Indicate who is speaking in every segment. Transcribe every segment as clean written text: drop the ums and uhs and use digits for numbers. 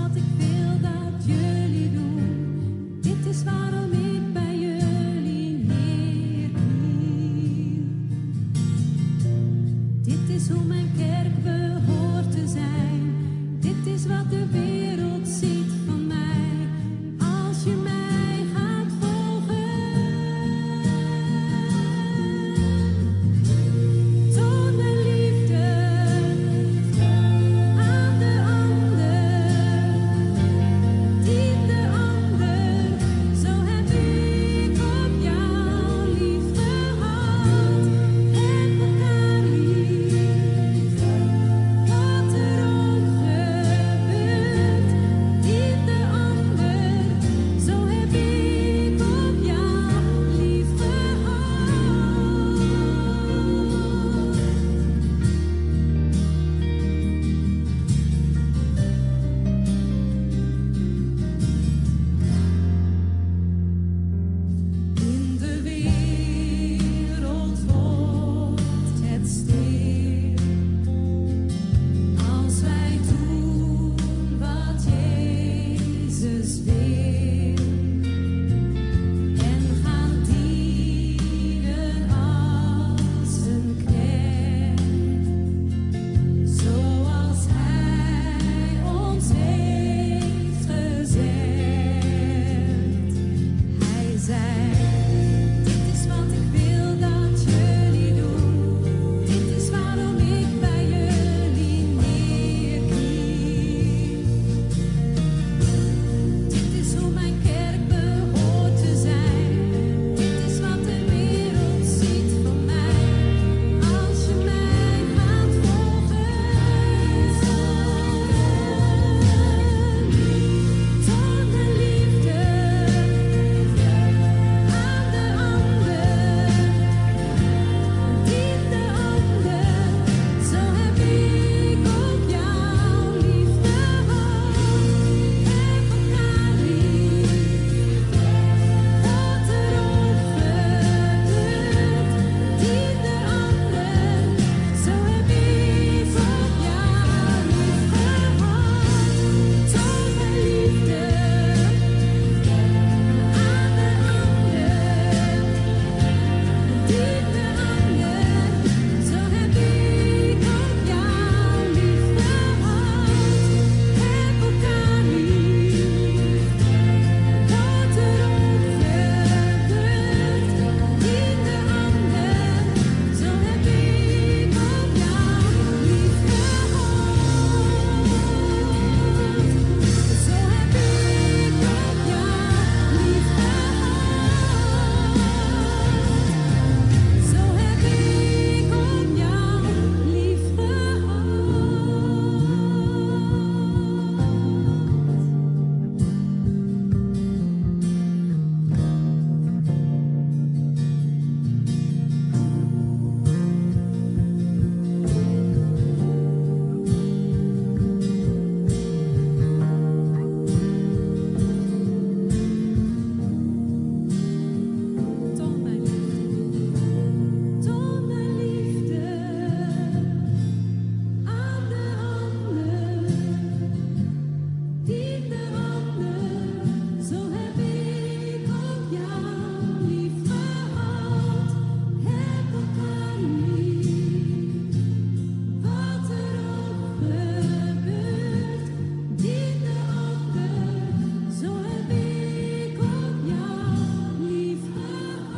Speaker 1: wat ik wil dat jullie doen. Dit is waarom ik bij jullie neerkniel. Dit is hoe mijn kerk behoort te zijn. Dit is wat de wereld ziet van mij. Als je mij gaat volgen. Toon mijn liefde aan de ander. Dien de ander, zo heb ik op jou lief gehad. Heb elkaar lief, wat er ook gebeurt. Dien de ander, zo heb ik op jou lief gehad. In de wereld wordt het stil als wij doen wat Jezus wil en gaan dienen als een knecht, zoals Hij ons heeft gezegd. Hij zei: Dit is wat ik wil dat jullie doen. Dit is waarom ik bij jullie neerkniel. Dit is hoe mijn kerk behoort te zijn. Dit is wat de wereld ziet van mij. Als je mij gaat volgen. Toon de liefde aan de ander. Dien de ander, zo heb ik ook jou lief gehad. Heb elkaar lief, wat er ook gebeurt. Dien de ander, zo heb ik ook jou lief gehad. Toon mijn liefde aan de ander. Dien de ander, zo heb ik ook jou lief gehad. Heb elkaar lief, wat er ook gebeurt. Dien de ander, zo heb ik ook jou lief gehad. Zo heb ik ook jou lief gehad. Zo heb ik ook jou lief gehad. Toon mijn liefde, toon mijn liefde aan de ander. Dien de ander, zo heb ik ook jou lief gehad. Heb elkaar lief, wat er ook gebeurt. Dien de ander, zo heb ik ook jou lief gehad.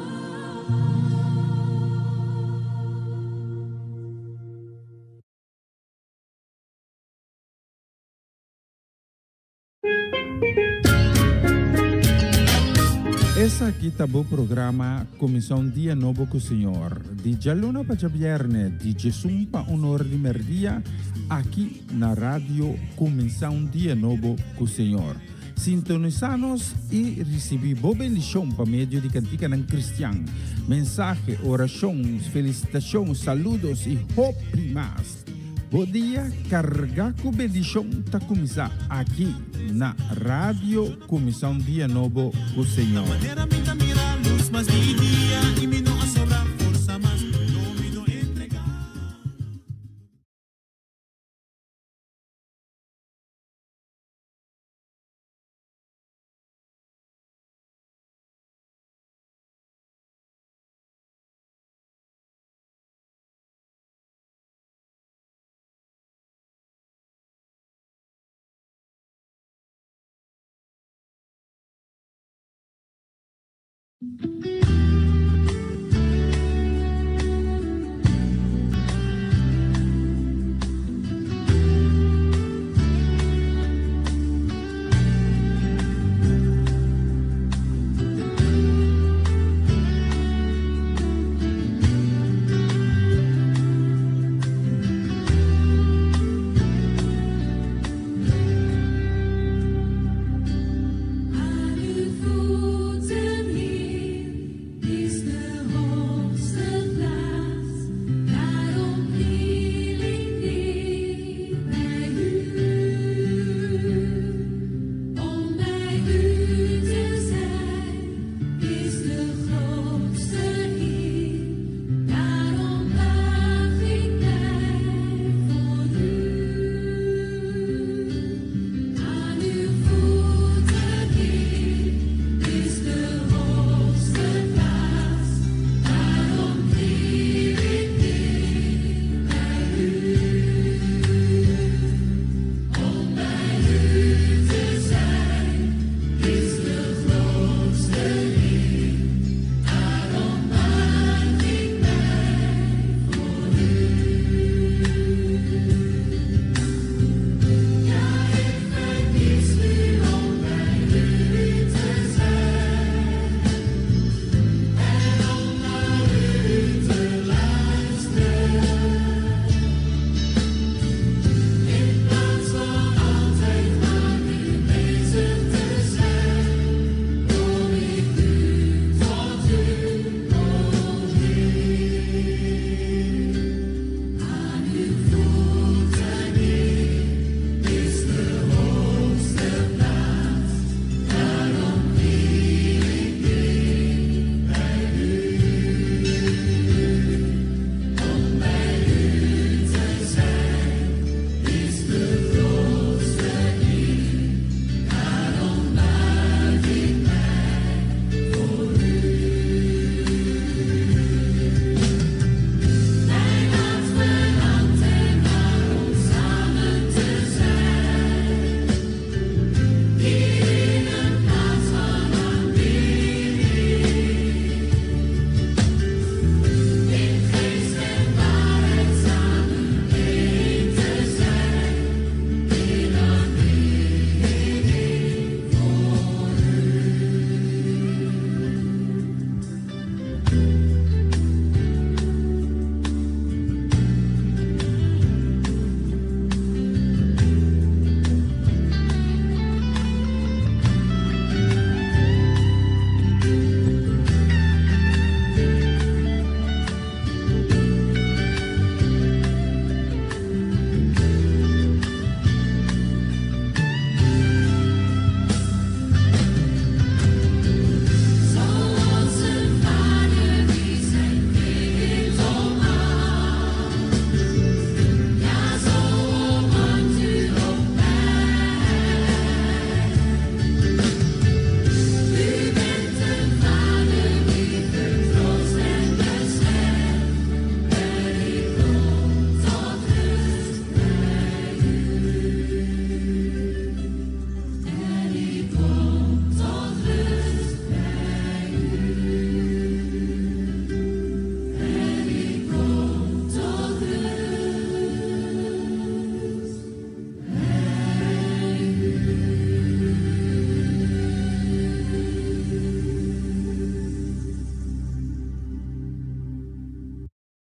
Speaker 2: Esaki ta bo programa Kuminsá un Dia Nobo ku Señor, di djaluna pa djabièrnè, di djesun pa un or di mèrdia, aki na Radio Kuminsá un Dia Nobo ku Señor. Sintonisá nos i risibí bo bendishon pa medio di kantikanan kristian, mensahe, orashon, felisitashon, saludos i hopi mas. Bo dia kargá ku bendishon ta kuminsá aki na Radio Kuminsá un Dia Nobo ku Señor.
Speaker 1: Aan uw voeten, Heer, is de hoogste plaats. Daarom kniel ik neer bij u. Om bij u te zijn is de grootste eer. Daarom buig ik mij voor u. Aan uw voeten, Heer, is de hoogste plaats. Daarom kniel ik neer bij u. Om bij u te zijn is de grootste eer. Daarom buig ik mij voor u. Ja, ik verkies nu om bij u te zijn en om naar u te luisteren. In plaats van altijd maar weer bezig te zijn, kom ik nu tot u, o Heer. Aan uw voeten, Heer, is de hoogste plaats. Daarom kniel ik neer bij u. Om bij u te zijn is de grootste eer. Daarom buig ik mij voor u. Mijn hart verlangt ernaar om samen te zijn. Hier in een plaats van aanbidding. In geest en waarheid samen één te zijn. In aanbidding voor u. Zoals een vader die zijn kind omarmt, ja zo omarmt u ook mij. U bent een vader die vertroost en beschermt, en ik kom tot rust bij u. En ik kom tot rust bij u. En ik kom tot rust bij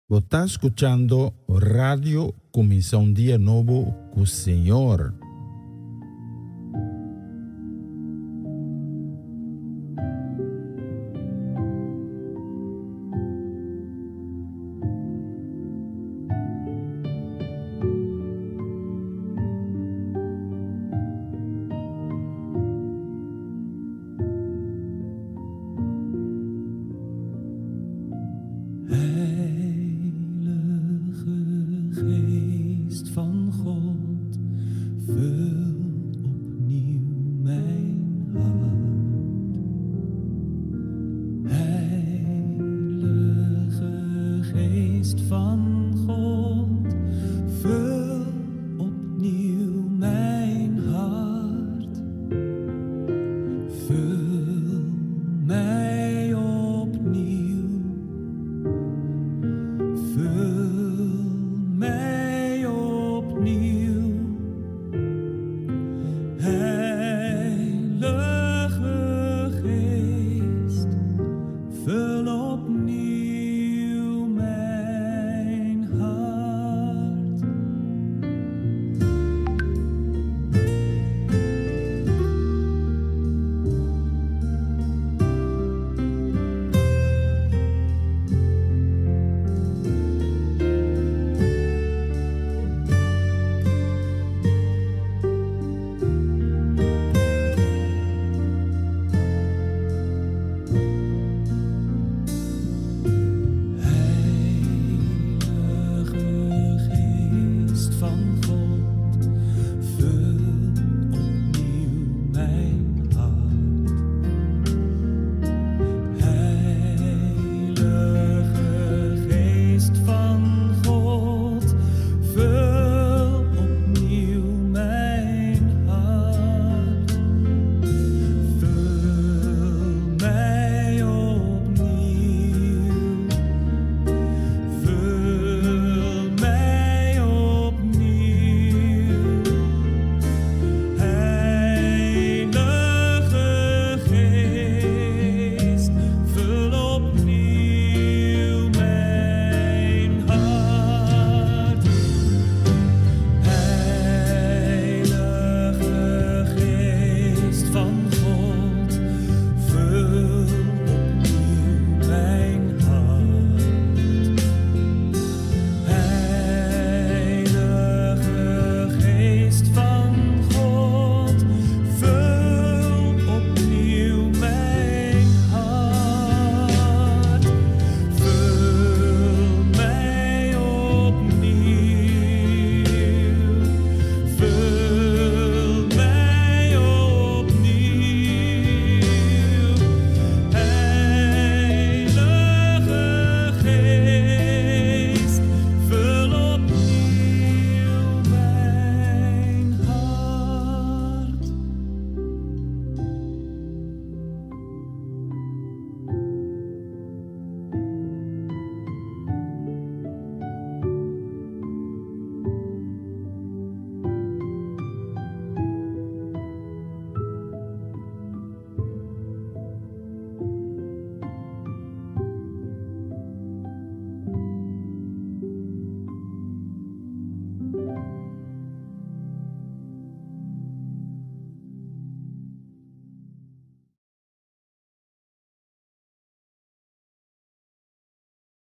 Speaker 2: Bo ta skuchando Radio Kuminsá un Dia Nobo ku Señor.
Speaker 3: Heilige Geest van God, vul opnieuw mijn hart. Heilige Geest van God, vul opnieuw mijn hart. Vul mij.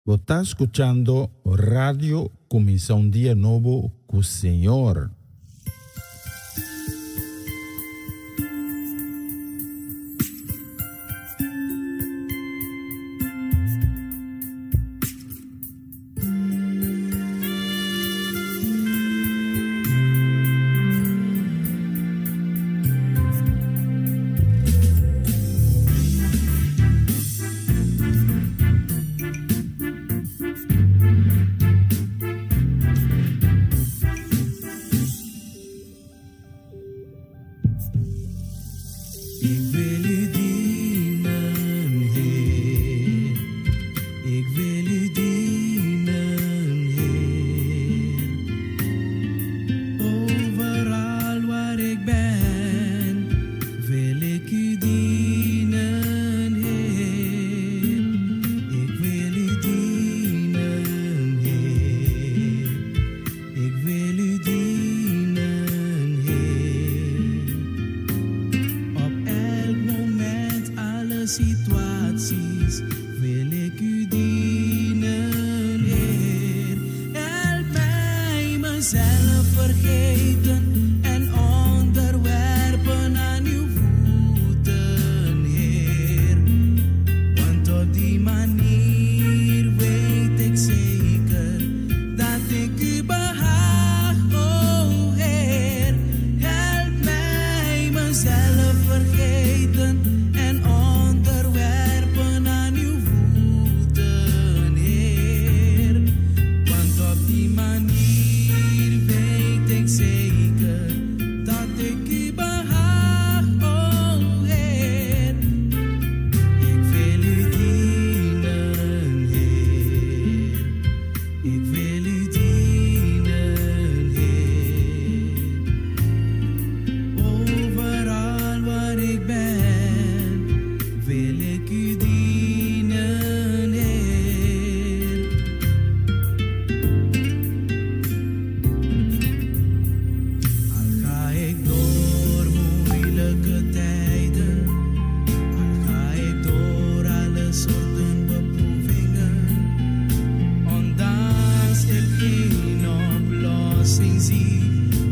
Speaker 2: Bo ta skuchando Radio Kuminsá un Dia Nobo ku Señor.
Speaker 3: Ik wil u dienen, Heer. Ik wil u dienen, Heer. Overal waar ik ben, wil ik u dienen, Heer. Ik wil u dienen, Heer. Ik wil u dienen, Heer. Op elk moment, alle situaties, wil ik u dienen, Heer. Help mij mezelf vergeten en onderwerpen aan uw voeten, Heer. Want op die manier weet ik zeker dat ik u behaag, o Heer. Help mij mezelf vergeten en onderwerpen aan uw voeten, Heer. Want op die manier weet ik zeker dat ik u behaag, o Heer. Ik wil u dienen, Heer. Ik wil u dienen, Heer. Overal waar ik ben, wil ik u dienen, Heer. Al ga ik door moeilijke tijden, al ga ik door alle soorten beproevingen, ondanks ik geen oplossing zie,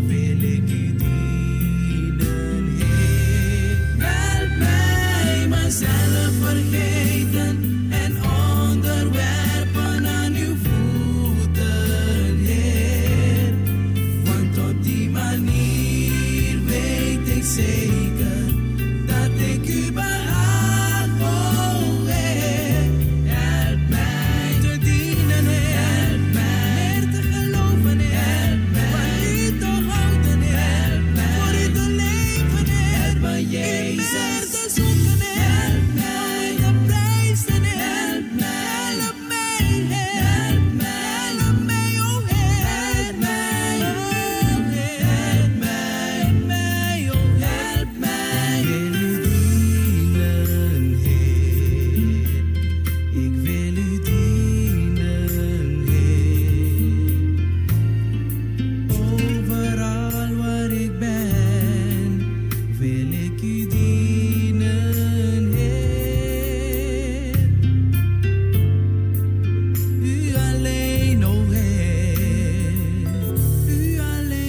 Speaker 3: wil ik u dienen, Heer. Help mij mezelf vergeten en onderwerpen aan uw voeten, Heer. Want op die manier weet ik zeker dat ik u behaag, o Heer. Help mij te dienen, help mij meer te geloven, help mij van u te houden, help mij voor u te leven, help mij Jezus meer te zoeken, help mij te prijzen, help mij, help mij, help mij, help mij, o help mij, help mij, mij, o help mij. Ik wil u dienen, Heer. Ik wil u dienen, Heer. Overal waar ik ben, wil ik u dienen, Heer. U alleen, o Heer, u alleen.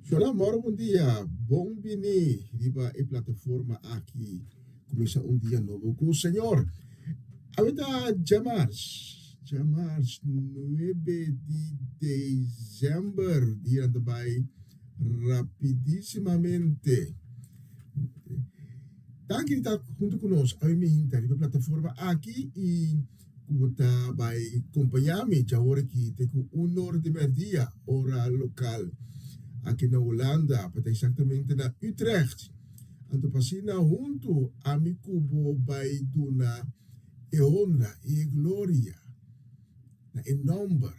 Speaker 4: Shalom, moro bon dia, bon bini riba e plataforma aki. Kuminsá un dia nobo ku Señor. Awe ta djamars, djamars nuebe di dezèmber, dianan ta bai rapidísimamente. Danki di ta huntu ku nos awe minta riba e plataforma aki i ku bo ta bai kompañá mi djawor aki te ku un or di mèrdia ora lokal aki na Hulanda, pa ta eksaktamente na Utrecht. Anto pa asina huntu ami ku bo bai duna e honra i e gloria na e nòmber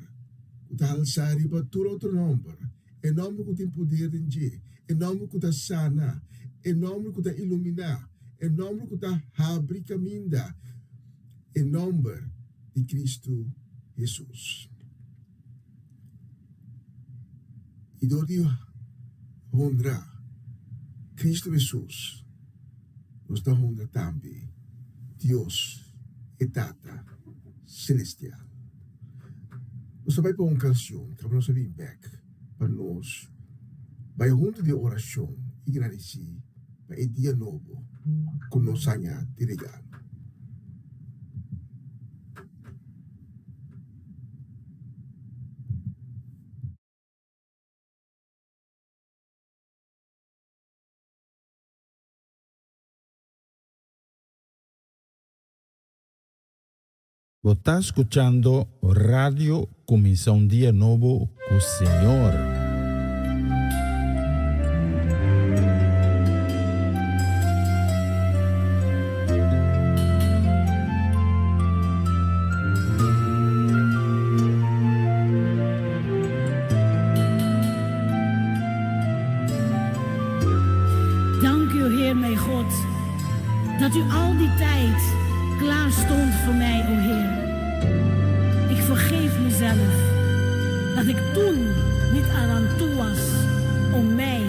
Speaker 4: ku ta halsá riba tur otro nòmber, e nòmber ku tin poder den dje, e nòmber ku ta sana, e nòmber ku ta iluminá, e nòmber ku ta habri kaminda, e nòmber di Kristu. Hesus. I dor di honra Cristo Hesus, nos ta honra tambe Dios e Tata Celestial. Nos ta bai pa un cancion, caba nos ta bin bek pa nos bai hunto den oracion i gradeci pa e dia nobo cu nos haña di regalo.
Speaker 2: Bo ta skuchando Radio Kuminsá un Dia Nobo ku Señor.
Speaker 5: Dank u, Heer mijn God, dat u al die tijd klaar stond voor mij, o Heer. Ik vergeef mezelf dat ik toen niet aan toe was om mij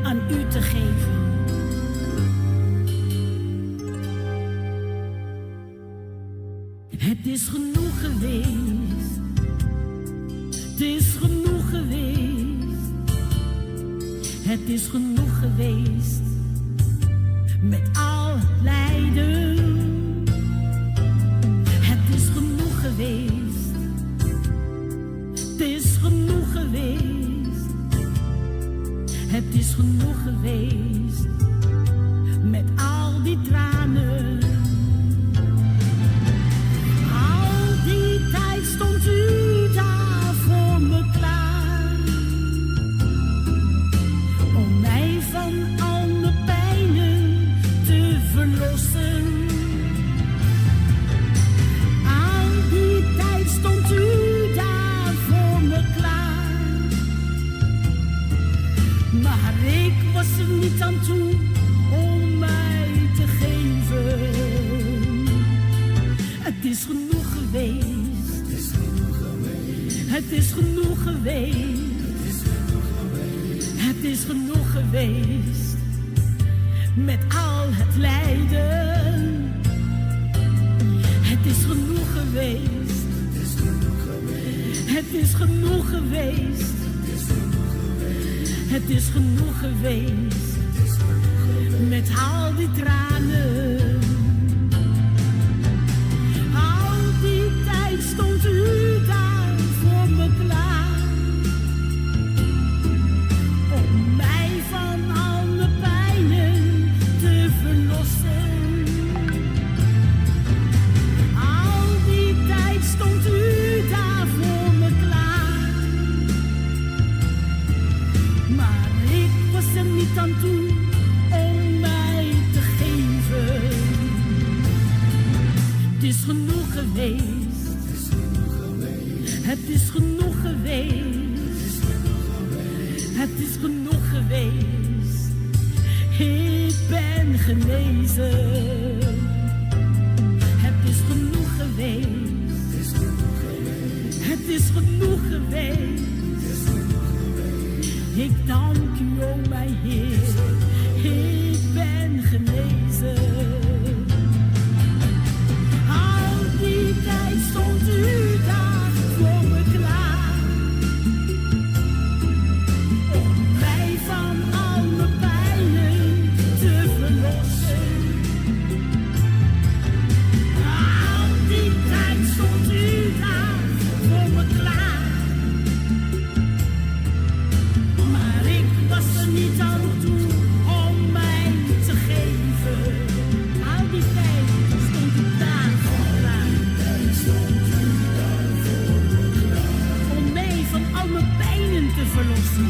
Speaker 5: aan u te geven. Het is genoeg geweest. Het is genoeg geweest. Het is genoeg geweest. Met al het lijden. Het is genoeg geweest. Het is genoeg geweest. Het is genoeg geweest. Met al die tranen. Al die tijd stond u daar voor me klaar. Om mij van al mijn pijnen te verlossen. Al die tijd stond u daar voor me klaar. Maar ik was er niet aan toe om mij te geven. Het is genoeg geweest. Het is genoeg geweest. Het is genoeg geweest. Met al het lijden. Het is genoeg geweest. Het is genoeg geweest. Het is genoeg geweest. Met al die tranen. Al die tijd stond u daar voor me klaar. Om mij van al mijn pijnen te verlossen. Al die tijd stond u daar voor me klaar. Maar ik was er niet aan toe om mij te geven. Het is genoeg geweest. Het is genoeg geweest. Het is genoeg geweest. Ik ben genezen. Het is genoeg geweest. Het is genoeg geweest. Ik dank u, o mijn Heer. Ik ben genezen. Al die tijd stond u daar voor me klaar. Om mij van al mijn pijnen te verlossen. Al die tijd stond u daar voor me klaar. Maar ik was er niet aan toe om mij te geven. Al die tijd stond u daar voor me klaar. Om mij van al mijn pijnen te verlossen.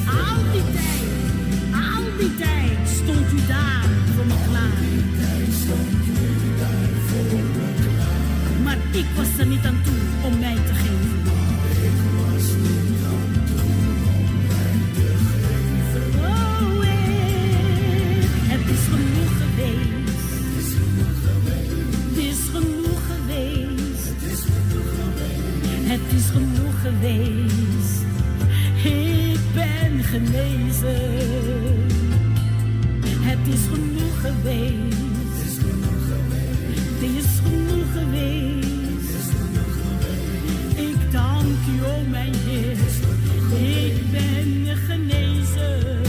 Speaker 5: Al die tijd, al die tijd stond u daar voor me klaar. Maar ik was er niet aan toe om mij te geven. Oh, het is genoeg geweest. Het is genoeg. genezen. Het is genoeg geweest. Het is genoeg geweest. Ik dank u, o mijn Heer. Ik ben genezen.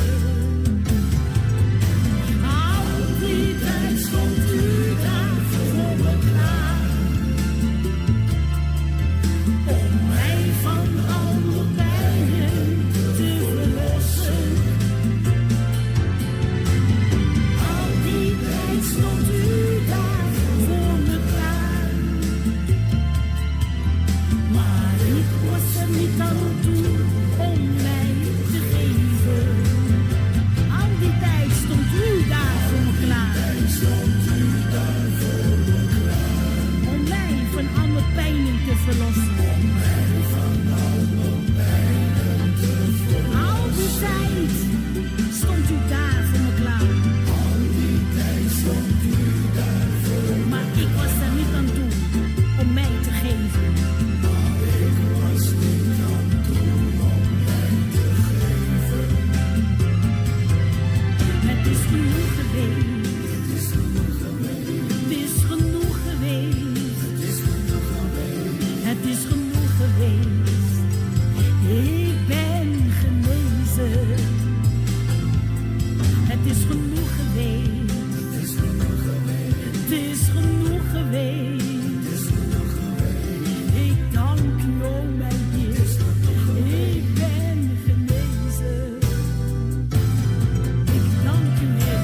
Speaker 5: Al die tijd stond u daar voor me klaar. Om mij van al mijn pijnen te verlossen. Al die tijd stond u daar voor me klaar. Maar ik was er niet aan toe om mij te geven. Al die tijd stond u daar voor me klaar. Om mij van alle pijnen te verlossen. Al die tijd stond u daar voor me klaar. Maar ik was er niet aan toe om mij te geven. Het is genoeg geweest. Het is genoeg geweest. Het is genoeg geweest. Ik ben genezen. Het is genoeg geweest. Het is genoeg geweest. Ik dank u, o mijn Heer. Ik ben genezen. Ik dank u, Heer.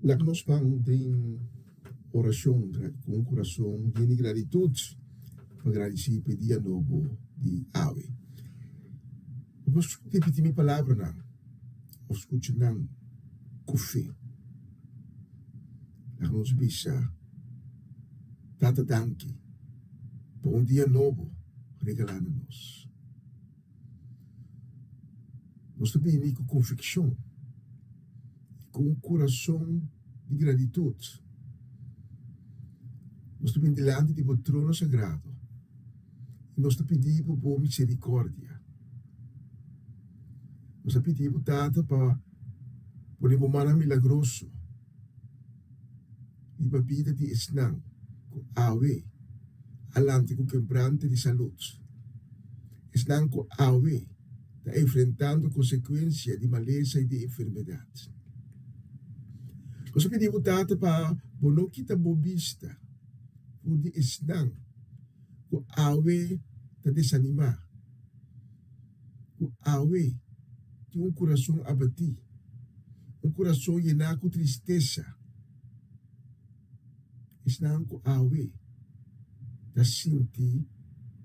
Speaker 4: Laga nos ban den orashon ku un kurason yen di gratitut pa gradisí pa e dia nobo di awe. Bo por ripití mi palabranan òf skucha nan ku fe. Laga nos bisa, Tata danki pa un dia nobo regalá na nos. Nos ta bini ku konvikshon i ku un kurason di gratitut. Nos ta bini dilanti di bo trono sagrado i nos ta pidi bo bo miserikòrdia. Nos ta pidi bo, Tata, pa pone bo mannan milagroso riba bida di esnan ku awe a lanta ku kebrante di salud, esnan ku awe ta enfrentando konsekuensia di malesa i di enfermedat. Nos a pidi bo, Tata, pa bo no kita bo bista for di esnan ku awe ta desanimá, ku awe tin un kurason abatí, un kurason yená ku tristesa. Esnan ku awe ta sinti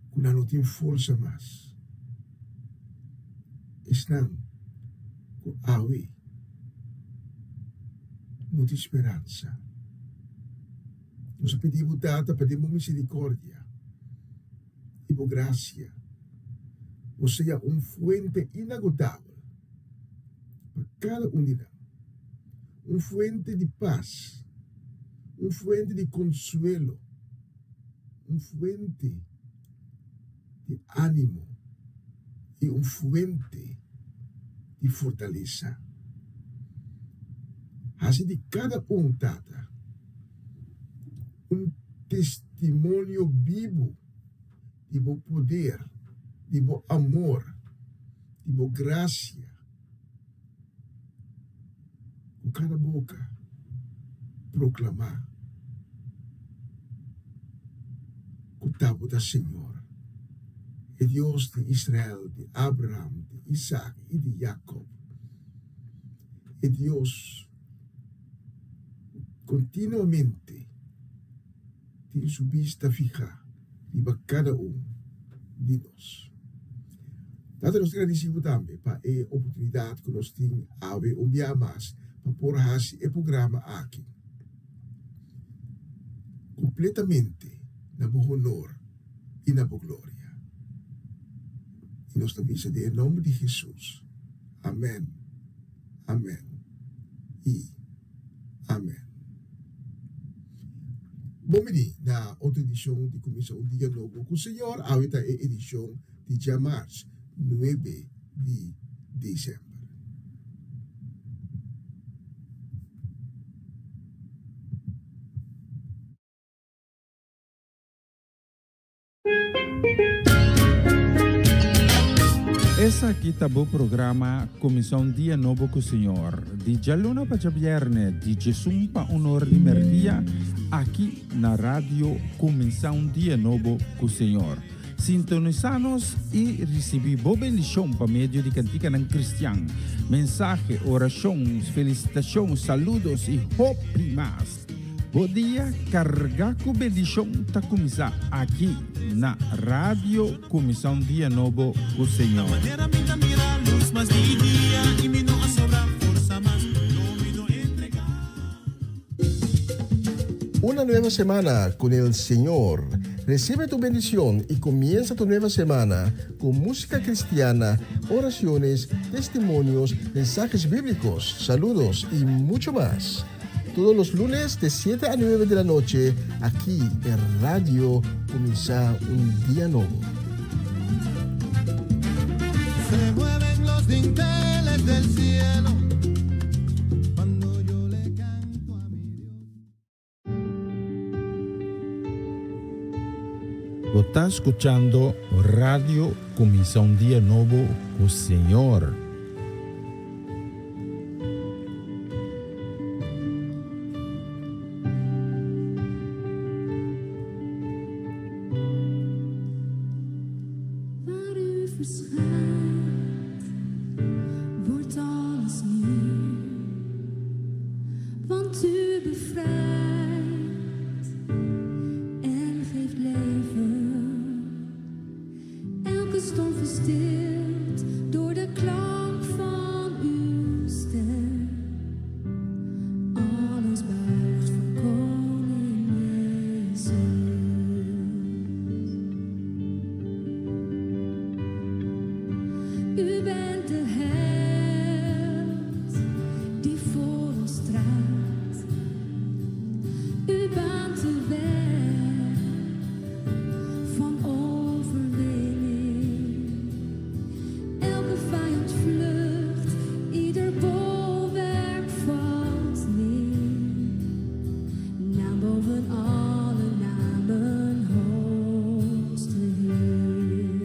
Speaker 4: ku nan no tin forsa mas. Esnan ku awe no tin speransa. Nos a pidi bo Tata pa den bo misericordia i bo gracia bo sea un fuente inagotabel pa kada un di nan, un fuente di pas, un fuente di consuelo, un fuente di animo i un fuente di fortalesa. Hasi di kada un, Tata, un testimonio bibu di bo poder, di bo amor, di bo grasia. Ku kada boka proklamá ku ta bo ta Señor. E Dios di Israel, di Abraham, di Isaac i di Jacob. E Dios continuamente tin su bista fihá riba kada un di nos. Tata nos ta gradisí bo tambe pa e oportunidat ku nos tin awe un bia mas pa por hasi e programa aki kompletamente na bo honor i na bo gloria. I nos ta bisa den e nomber di Hesus, amen, amen i amen. Bon bini na otro edishon di Kuminsá un Dia Nobo ku Señor. Awe ta e edishon di djamars nuebe di desèmber.
Speaker 2: Esaki ta bo programa Kuminsá un Dia Nobo ku Señor, di djaluna pa djabièrnè, di djesun pa un or di mèrdia, aki na Radio Kuminsá un Dia Nobo ku Señor. Sintonisá nos i risibí bo bendishon pa medio di kantikanan kristian, mensahe, orashon, felisitashon, saludos i hopi mas. Bo dia carga cu bendicion ta cuminsa aki na Radio Cuminsa un Dia Nobo cu Señor.
Speaker 4: Una nueva semana con el Señor. Recibe tu bendición y comienza tu nueva semana con música cristiana, oraciones, testimonios, mensajes bíblicos, saludos y mucho más. Todos los lunes de 7 a 9 de la noche, aquí en Radio Comienza un Día Nuevo.
Speaker 3: Se mueven los dinteles del cielo cuando yo le canto a mi Dios.
Speaker 2: Bo ta skuchando Radio Kuminsá un Dia Nobo ku Señor.
Speaker 1: Waar u verschijnt, wordt alles nieuw. Want u bevrijdt en geeft leven. Elke storm verstilt door de klank van uw stem. Alles buigt voor koning Jezus. U bent de held die voor ons strijdt. U baant de weg van overwinning. Elke vijand vlucht, ieder bolwerk valt neer. Naam boven alle namen, hoogste Heer.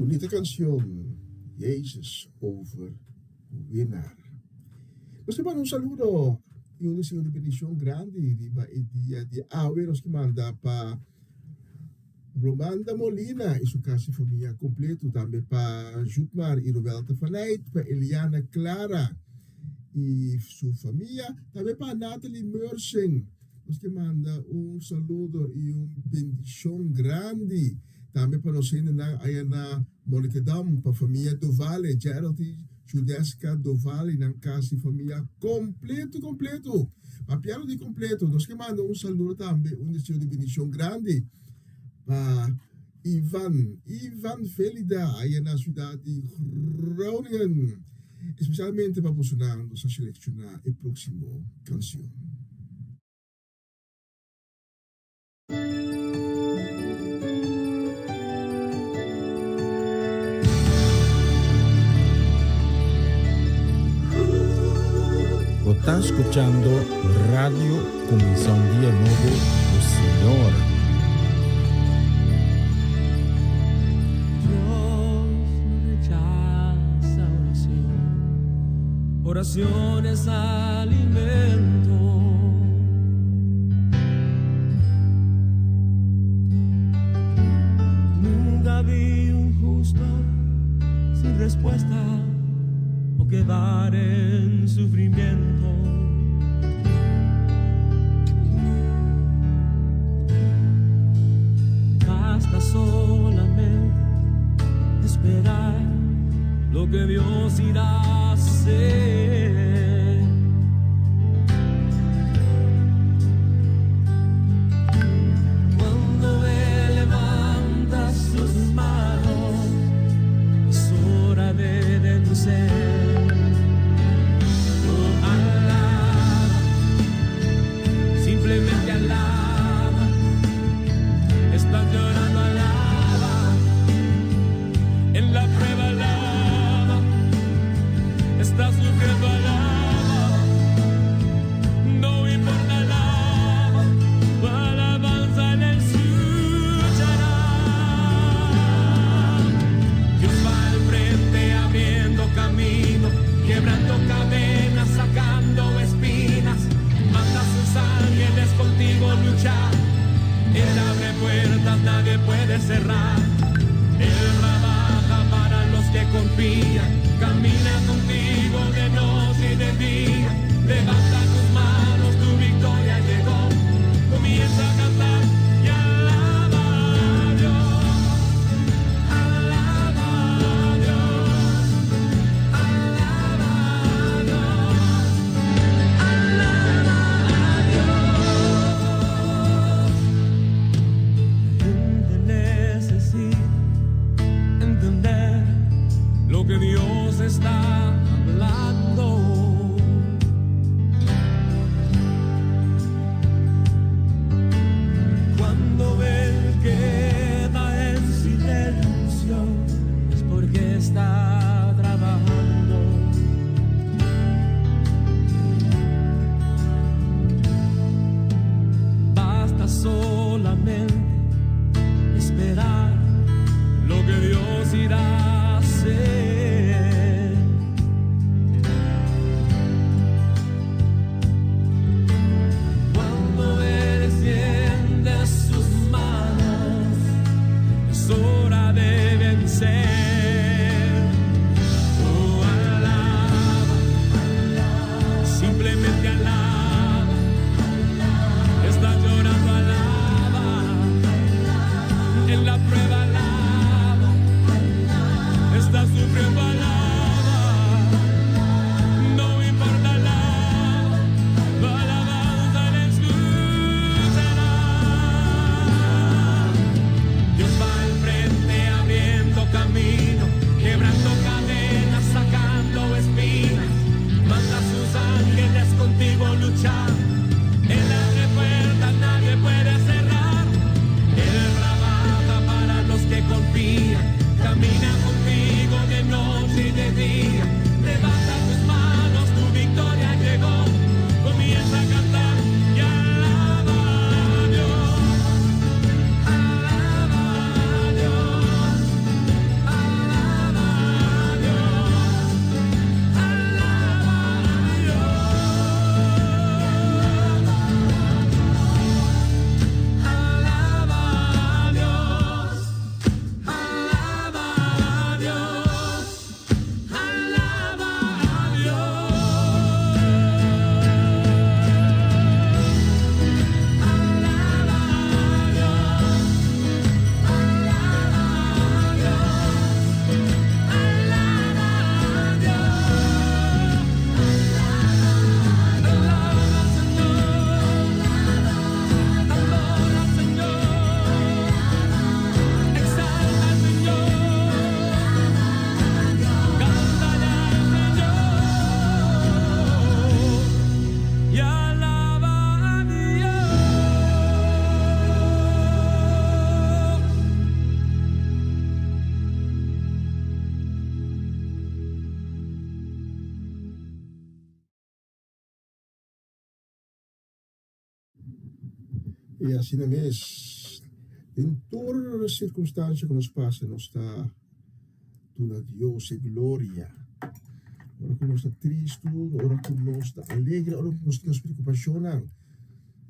Speaker 4: Bunita cancion, Jezus Overwinnaar. Nos ta manda un saludo y un deseo di bendicion grandi riba e dia di awe. Nos ta manda pa Romanda Molina y su casa y familia completo, tambe pa Jutmar y Roberta van Eyck, pa Eliana Clara y su familia, tambe pa Natalie Mersen. Nos ke manda un saludo y un bendicion grandi tambe pa nos hendenan aya na Monnikendam, pa familia Dovale, Gerald y Judeska Dovale y nan casa y familia completo completo. Papiando di completo, nos ke manda un saludo tambe, un deseo di bendicion grandi pa Ivan, Ivan Felida aya na ciudad di Groningen. Especialmente pa bosonan nos a selecciona e proximo cancion.
Speaker 2: Bo ta scuchando Radio Cuminsa un Dia Nobo cu Señor.
Speaker 6: Dios no rechaza oración, oración es alimento. Nunca vi un justo sin respuesta o quedar en sufrimiento. Basta solamente esperar lo que Dios irá a hacer. Cuando Él levanta sus manos, es hora de vencer. Oh, alaba, simplemente alaba. Estás llorando, alaba. En la prueba, alaba. Estás sufriendo, alaba. No importa, alaba. Tu alabanza en el escuchará. Dios va al frente abriendo camino, quebrando cadenas, sacando espinas. Manda a sus ángeles contigo luchar. Él abre puertas, nadie puede cerrar. Él trabaja para los que confían. Camina contigo de noche y de día. Levanta tus manos, tu victoria llegó. Comienza a cantar y alaba a Dios. Alaba a Dios. Alaba a Dios. Alaba a Dios. La gente necesita entender lo que Dios está hablando. Cuando Él queda en silencio, es porque está trabajando. Basta solamente esperar lo que Dios irá a hacer. Cuando Él extiende sus manos, es hora de vencer. Oh, alaba, simplemente alaba. Estás llorando, alaba. En la prueba, alaba. Estás sufriendo, alaba. No importa, alaba. Tu alabanza le escuchará. Dios va al frente abriendo camino, quebrando cadenas, sacando espinas. Manda a sus ángeles contigo luchar. Él abre puertas, nadie puede cerrar. Él trabaja para los que confían. Camina contigo de noche y de día. Levanta tus manos, tu victoria llegó. Comienza a cantar y alaba a Dios. Alaba a Dios.
Speaker 4: I asina mes, den tur sirkunstansia ku nos pasa, nos ta duna Dios e gloria. Ora ku nos ta tristu, ora ku nos ta alegre, ora ku nos tin nos preokupashonnan,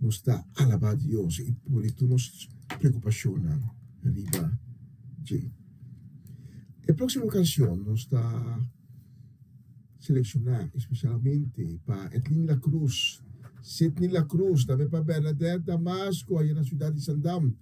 Speaker 4: nos ta alabá Dios i pone tur nos preokupashonnan riba dje. E próksimo kanshon nos ta selekshoná espesialmente pa Edlin La Cruz, Sidney La Cruz, tambe pa Bernadette Damasco aya na siudat di Sandam,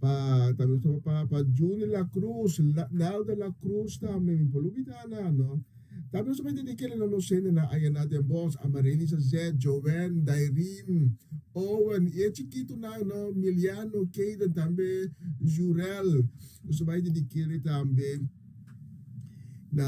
Speaker 4: pa tambe nos ta pa pa Juni La Cruz, Nelda La Cruz tambe, mi por lubida nan no. Tambe nos ta bai dedik'e na nos hendenan aya na Den Bosch, Amarelisa Zet, Joanne, Dairine, Owen i e chikitunan no, Miliano, Kayden, tambe Jurel. Nos ta bai dedik'e tambe na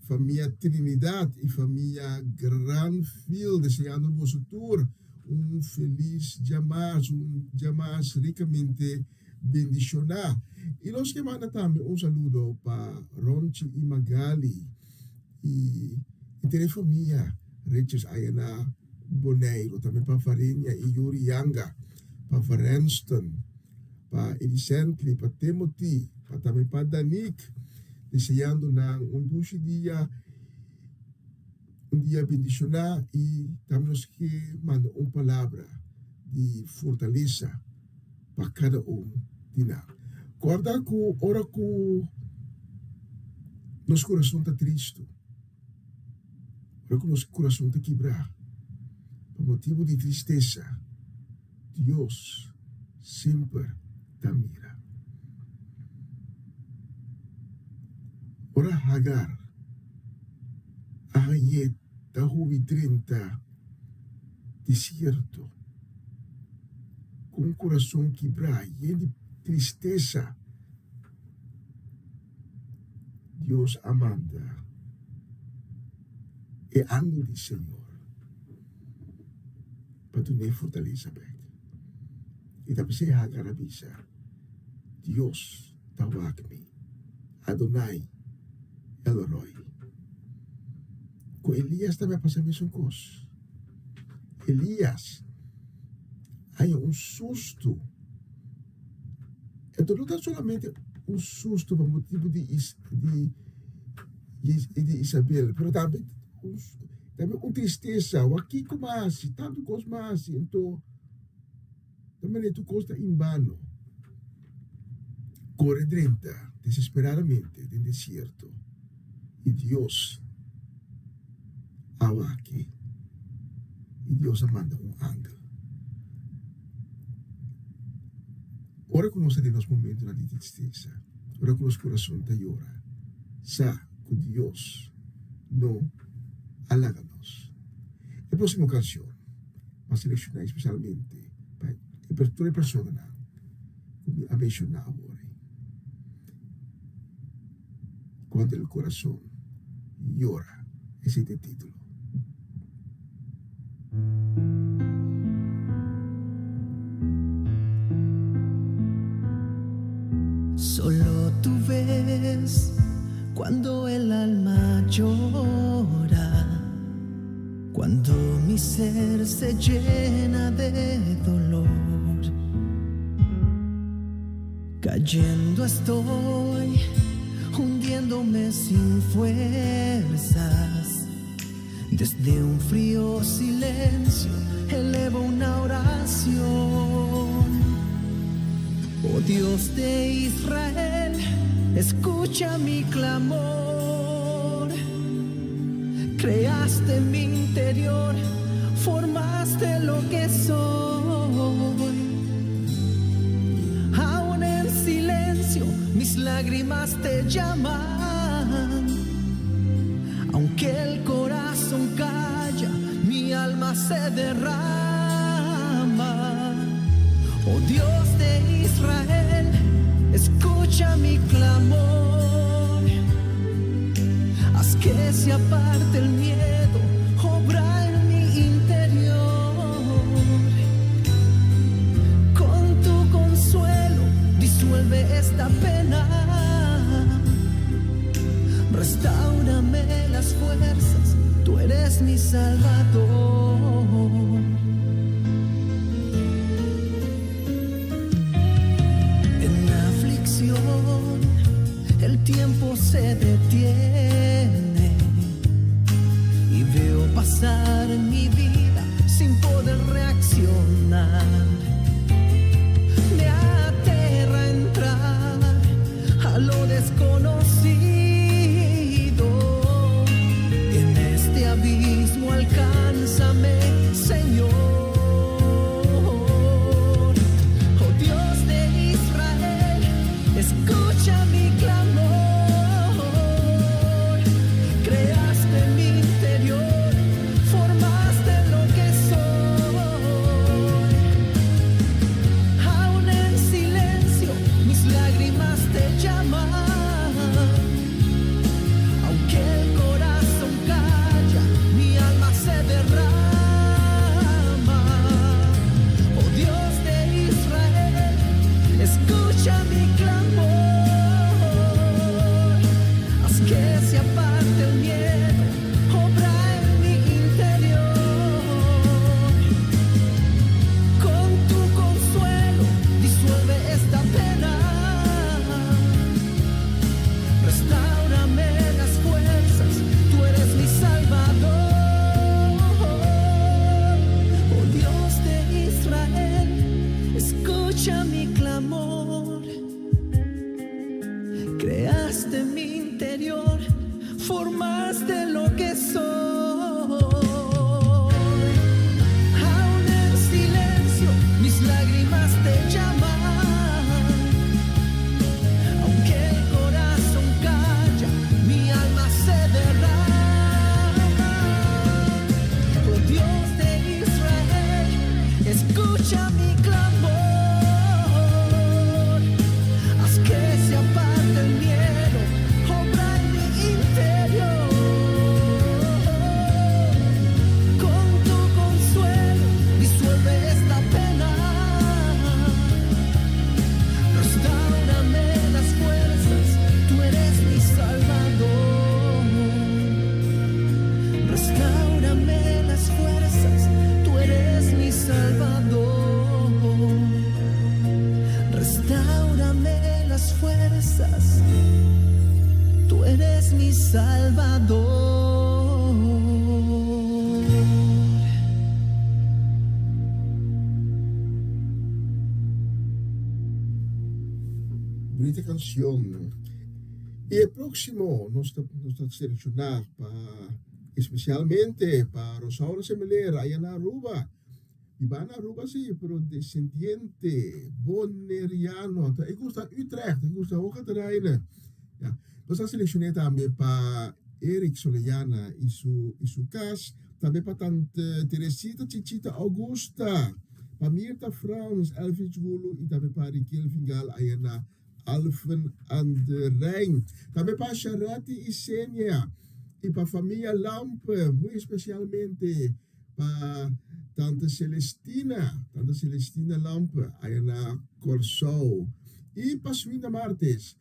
Speaker 4: famia Trinidad y famia Granfield deseando boso tur un feliz dia mas, un dia mas ricamente bendiciona. Y nos ke manda tambe un saludo pa Ronchi y Magali y henter e famia Richards aya na Boneiro, tambe pa Varinia y Yuri Yanga, pa Varenston. Pa Elisently, pa Timothy, pa tambe pa Danique, deseando nan un dushi dia, un dia bendishoná i tambe nos ke manda un palabra di fortalesa pa kada un di nan. Kòrda ku ora ku nos kurason ta tristu, ora ku nos kurason ta kibrá pa motibu di tristesa, Dios semper ta mira. Ora Hagar a hañ'é ta hubi drenta desierto ku un kurason kibrá yen di tristesa, Dios a manda e angel di Señor. Pa dun'é fortalesa bek. I ta p'esei Hagar a bisa, Dios ta wak mi, Adonai El Roi. Ku Elias tambe a pasa mesun kos. Elias haña un sustu. Enton no ta solamente un sustu pa motibu di di Isabel, pero tambe tambe un tristesa, wak kiko mi a hasi, tantu kos mi a hasi, anto ta manera tur kos ta en bano. Kore drenta desesperadamente den desierto i Dios a wak i Dios a manda un angel. Ora ku nos ta den nos momentunan di tristesa, ora ku nos kurason ta yora, sa ku Dios no a laga nos. E próksimo kanshon m'a selekshoná espesialmente pa e tur e personanan ku mi a menshoná awor ei. Cuando el corazón llora, esei ta e título.
Speaker 7: Solo tú ves cuando el alma llora, cuando mi ser se llena de dolor. Cayendo estoy, hundiéndome sin fuerzas. Desde un frío silencio elevo una oración. Oh Dios de Israel, escucha mi clamor. Creaste mi interior, formaste lo que soy. Aún en silencio, mis lágrimas te llaman. Aunque el corazón calla, mi alma se derrama. Oh Dios de Israel, escucha mi clamor. Haz que se aparte el miedo, obra en mi interior. Con tu consuelo disuelve esta pena. Restáurame las fuerzas, tú eres mi salvador. tiempo se detiene y veo pasar mi vida sin poder reaccionar. Me aterra entrar a lo desconocido. En este abismo alcánzame, Señor. Oh Dios de Israel, escucha mi clamor. Creaste mi interior, formaste lo que soy. Aún en silencio, mis lágrimas te llaman. Aunque el corazón calla, mi alma se derrama. Oh Dios de Israel, escucha mi clamor. Haz que se aparte el miedo, obra en mi interior. Con tu consuelo, disuelve esta pena. Restáurame las fuerzas, tú eres mi Salvador. Oh Dios de Israel, escucha mi clamor. Creaste mi interior, formaste lo que soy. Aún en silencio, mis lágrimas te llaman. Aunque el corazón calla, mi alma se derrama. Oh Dios de Israel, escucha mi clamor. Haz que se aparte el miedo, obra en mi interior. Con tu consuelo, disuelve esta pena. Restáurame las fuerzas, tú eres mi Salvador. Restáurame las fuerzas, tú eres mi Salvador. Restáurame las fuerzas, tú eres mi Salvador.
Speaker 4: Bunita kansion. I e próksimo nos ta nos ta selekshoná pa espesialmente pa Rosaura Semeler aya na Aruba. Biba na Aruba sí, pero desendiente boneriano. Anto e gusta Utrecht, e gusta Hoge Terreinen. Ya. Nos a selekshoné tambe pa Eric Soleyana i su i su kas, tambe pa tante Teresita Chichita Augusta, pa Mirta Frans, Elvis Gulu i tambe pa Riquel Fingal aya na Alphen aan de Rijn. Tambe pa Sharetti i Senia i pa famia Lampe, muy espesialmente pa tante Celestina, tante Celestina Lampe aya na Kòrsou. I pa Swinda Martes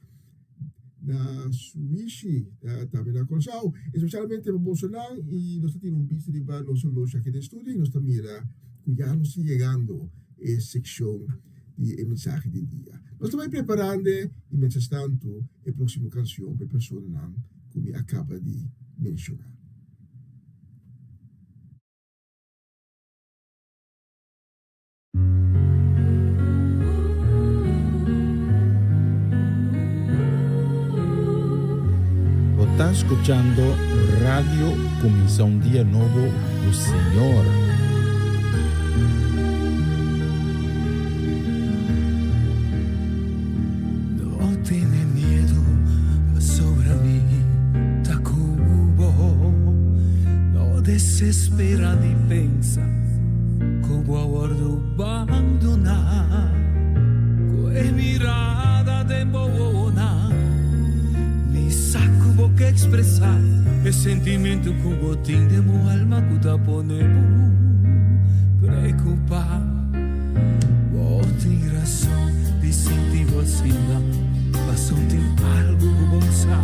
Speaker 4: na Suishi, tambe na Kòrsou. Espesialmente pa bosonan i nos ta tira un bista riba nos oloshi aki den studio i nos ta mira ku ya nos ta yegando e sekshon di e mensahe di dia. Nos ta bai preparando i mientras tanto e próksimo kanshon pa e personanan ku mi a kaba di menshoná.
Speaker 2: Bo ta skuchando Radio Kuminsá un Dia Nobo ku Señor.
Speaker 8: No tene miedu pasobra mi ta ku bo. No desespera ni pensa ku bo a wòrdu bandoná. Ku e mirada den bo wowonan mi sa ku bo ke ekspresá e sentimentu ku bo tin den bo alma ku ta pone bo preokupá. Bo tin rason di sinti bo asina, pasobra tin algu ku bo sa.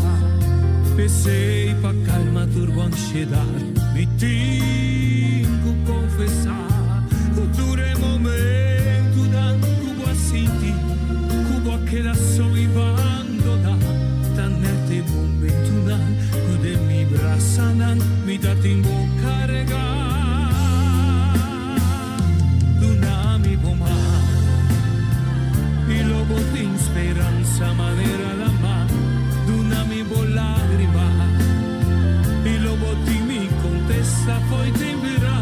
Speaker 8: P'esei pa kalma tur bo ansiedat mi tin ku konfesá ku tur e momentunan ku bo a sinti ku bo a keda so i bandoná ta nèt. bo tin mi contesta fo'i tin bira.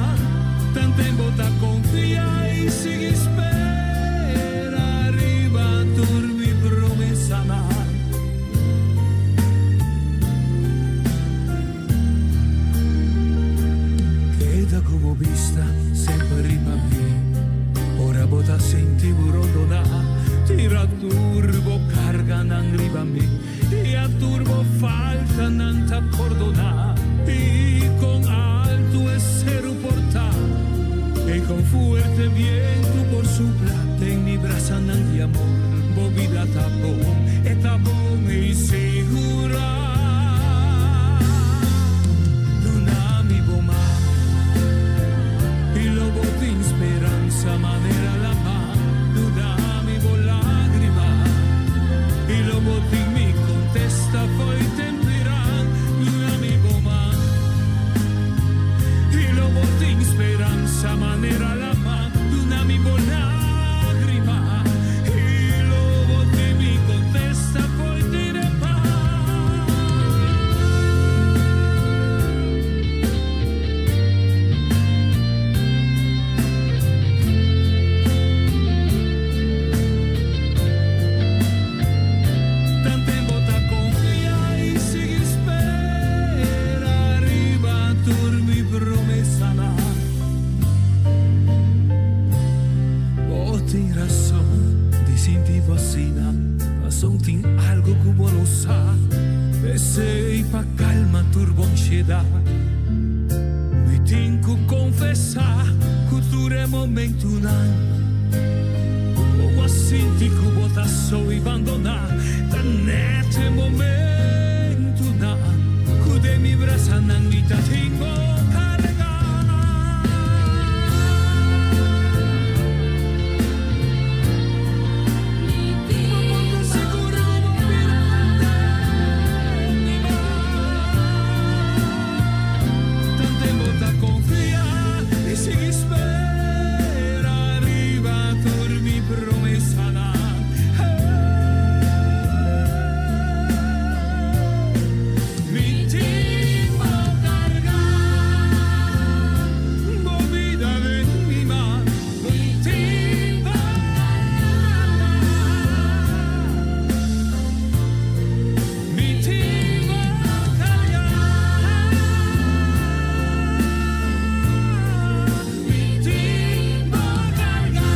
Speaker 8: Tanten bo ta confia y sigui spera riba tur mi promesanan. Keda ku bo bista semper riba mi. Ora bo ta sinti bo rondoná, tira tur bo karganan riba mi, i a tur bo faltanan ta pordoná. I kon altu e seru por ta, i kon fuerte bientu por supla, den mi brasanan di amor, bo bida ta bon, e ta bon i sigurá. Duna mi bo man, i lo bo tin speransa manera lamá. Duna mi bo lágrima, i lo bo tin mi kontesta fo'i temperan. Duna mi bo man, i lo bo tin speransa manera lamá. Duna mi bo lágrima, i lo bo tin mi kontesta fo'i temperan. Tanten bo ta konfia i sigui spera riba tur mi promesanan. Bo tin rason di sinti bo asina, pasobra tin algu ku bo no sa. P'esei pa kalma tur bo ansiedat, mi tin ku konfesá ku tur e momentunan bo a sinti ku bo ta so i bandoná, ta nèt e momentunan ku den mi brasanan mi ta tin bo kargá. Sigurá bo bida den mi man. Tanten bo ta konfia i sigui spera riba tur mi promesanan. Mi tin bo kargá, bo bida den mi man. Mi tin bo kargá, mi tin bo kargá, mi tin bo kargá.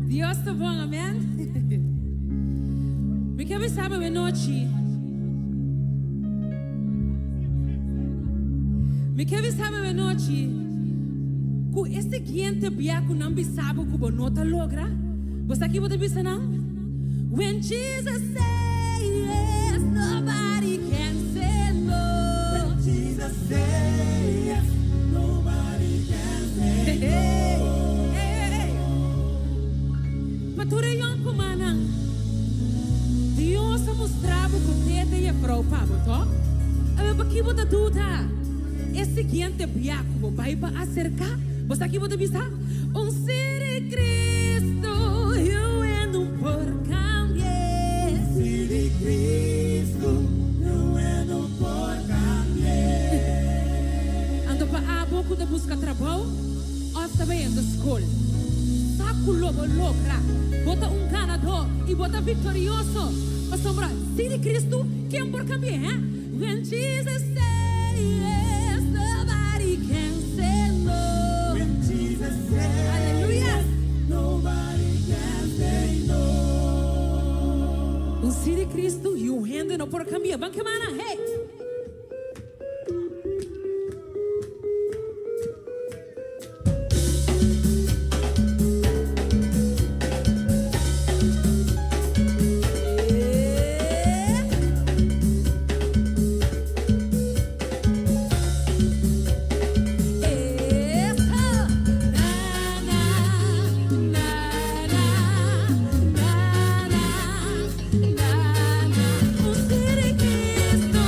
Speaker 5: Dios ta bon, amen. Mi ke bisa bo anochi. Mi ke bisa bo anochi. Ku e siguiente bia ku nan bisa bo ku bo no ta logra. Bo sa ki bo ta bisa nan? When Jesus say yes, nobody can say no.
Speaker 3: When Jesus say yes, nobody can say
Speaker 5: Hey,
Speaker 3: no.
Speaker 5: hey, hey, hey. Pa tur e yònkumannan, Dios a mustra bo ku t'e ta e frou pa bo, tòg? Awor pa ki bo ta duda? E siguiente bia ku bo bai pa aserká, bo sa ki bo ta bisa? Un sí di Cristo, niun hende no por kambi'é.
Speaker 3: Sí di Cristo, niun hende no por kambi'é.
Speaker 5: Anto pa abo ku ta buska trabou òf ta bayendo skol, sa ku lo bo logra. Bo ta un ganadó i bo ta viktorioso. Pasobra sí di Cristo, ken por kambi'é, hè? When Jesus say yes, nobody can say no.
Speaker 3: When Jesus say
Speaker 5: Aleluya.
Speaker 3: yes, nobody can say no.
Speaker 5: Un sí di Cristo, niun hende no por kambia. Ban kemana, hey! Esa. Na, na, na, na, na, na, na, na. Un sí di Cristo.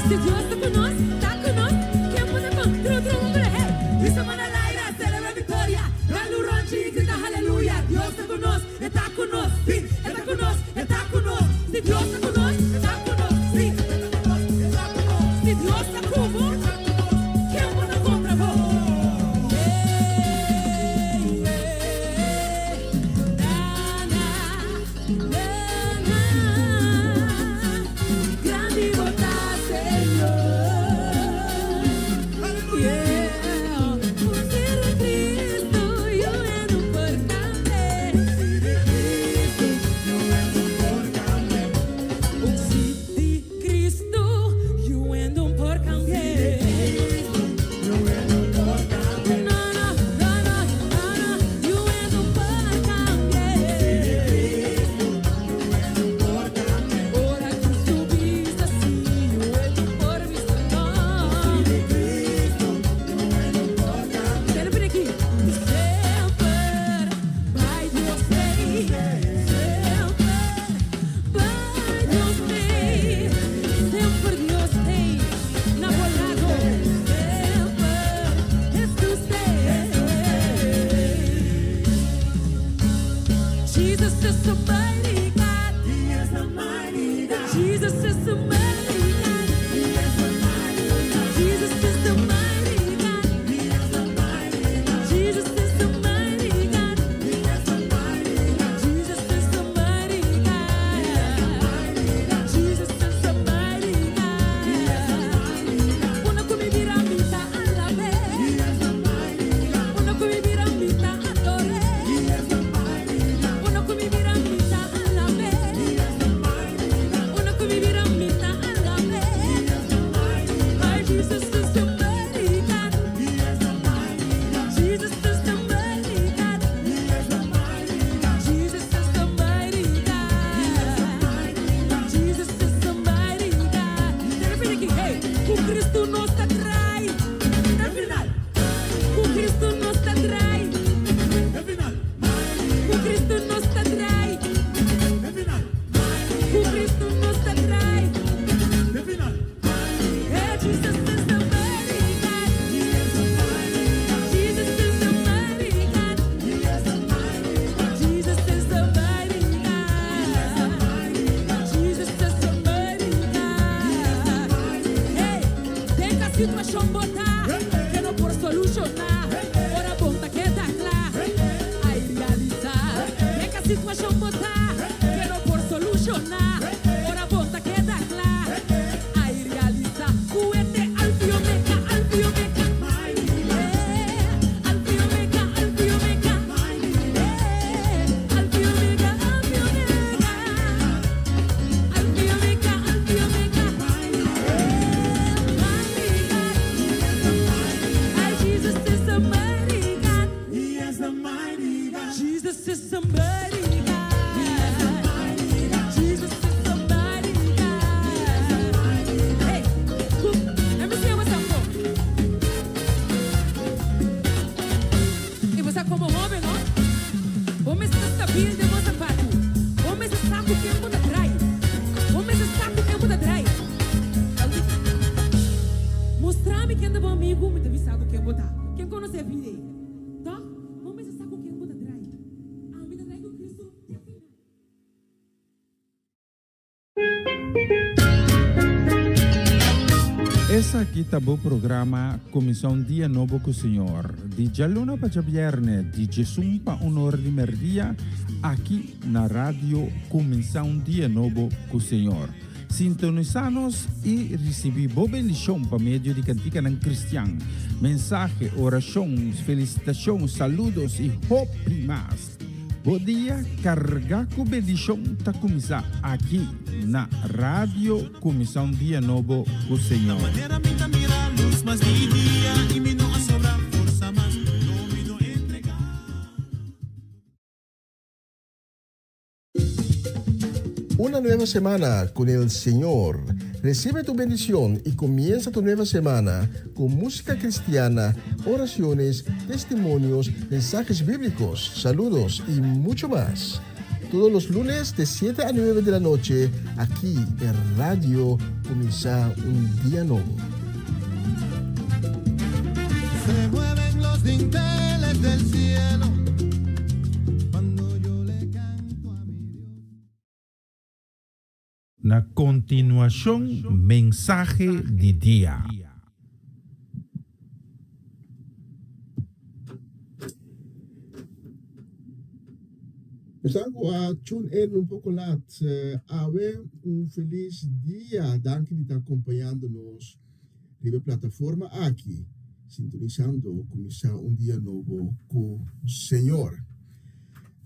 Speaker 1: Si Dios ta ku nos, ta ku nos, ken por ta kon tru tru un bre hey. Hisa man al aire, celebra victoria, dal un ronchi y grita haleluya. Dios ta ku nos, e ta ku nos, si, e ta ku nos, e ta ku nos. Si Dios ta ku nos, ta ku nos, si, e ta ku nos, e ta ku nos. Si Dios ta ku bo, ken por ta kontra bo? Hey, hey, na na.
Speaker 2: Esaki ta bo programa Kuminsá un Dia Nobo ku Señor, di djaluna pa djabièrnè, di djesun pa un or di mèrdia, aki na Radio Kuminsá un Dia Nobo ku Señor. Sintonisá nos i risibí bo bendishon pa medio di kantikanan kristian, mensahe, orashon, felisitashon, saludos i hopi mas. Bo dia carga cu bendicion ta cuminsa aki na Radio Cuminsa un Dia Nobo cu Señor.
Speaker 4: Una nueva semana con el Señor. Recibe tu bendición y comienza tu nueva semana con música cristiana, oraciones, testimonios, mensajes bíblicos, saludos y mucho más. Todos los lunes de 7 a 9 de la noche aki e radio Cuminsa un Dia Nobo.
Speaker 3: Se mueven los dinteles del cielo cuando yo le canto a mi Dios.
Speaker 2: Na kontinuashon mensahe di dia.
Speaker 4: Esnan ku a tune in un poko lat, awe un felis dia. Danki di ta akompañando nos riba e plataforma aki, sintonisando Kuminsá un Dia Nobo ku Señor.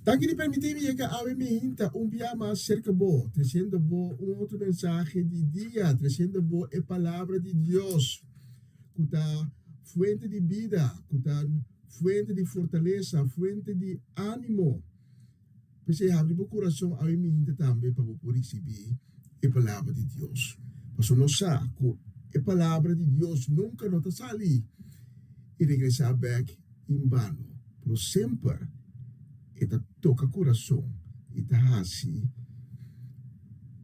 Speaker 4: Danki di permití mi yega awe mi hinta un bia mas serka bo, tresiendo bo un otro mensahe di dia, tresiendo bo e Palabra di Dios, ku ta fuente di bida, ku ta fuente di fortalesa, fuente di ánimo. P'esei habri bo kurason awe mi hinta tambe pa bo por risibí e Palabra di Dios. Pasobra nos sa ku e Palabra di Dios nunka no ta sali i regresá bèk en bano, pero semper e ta toka kurason i ta hasi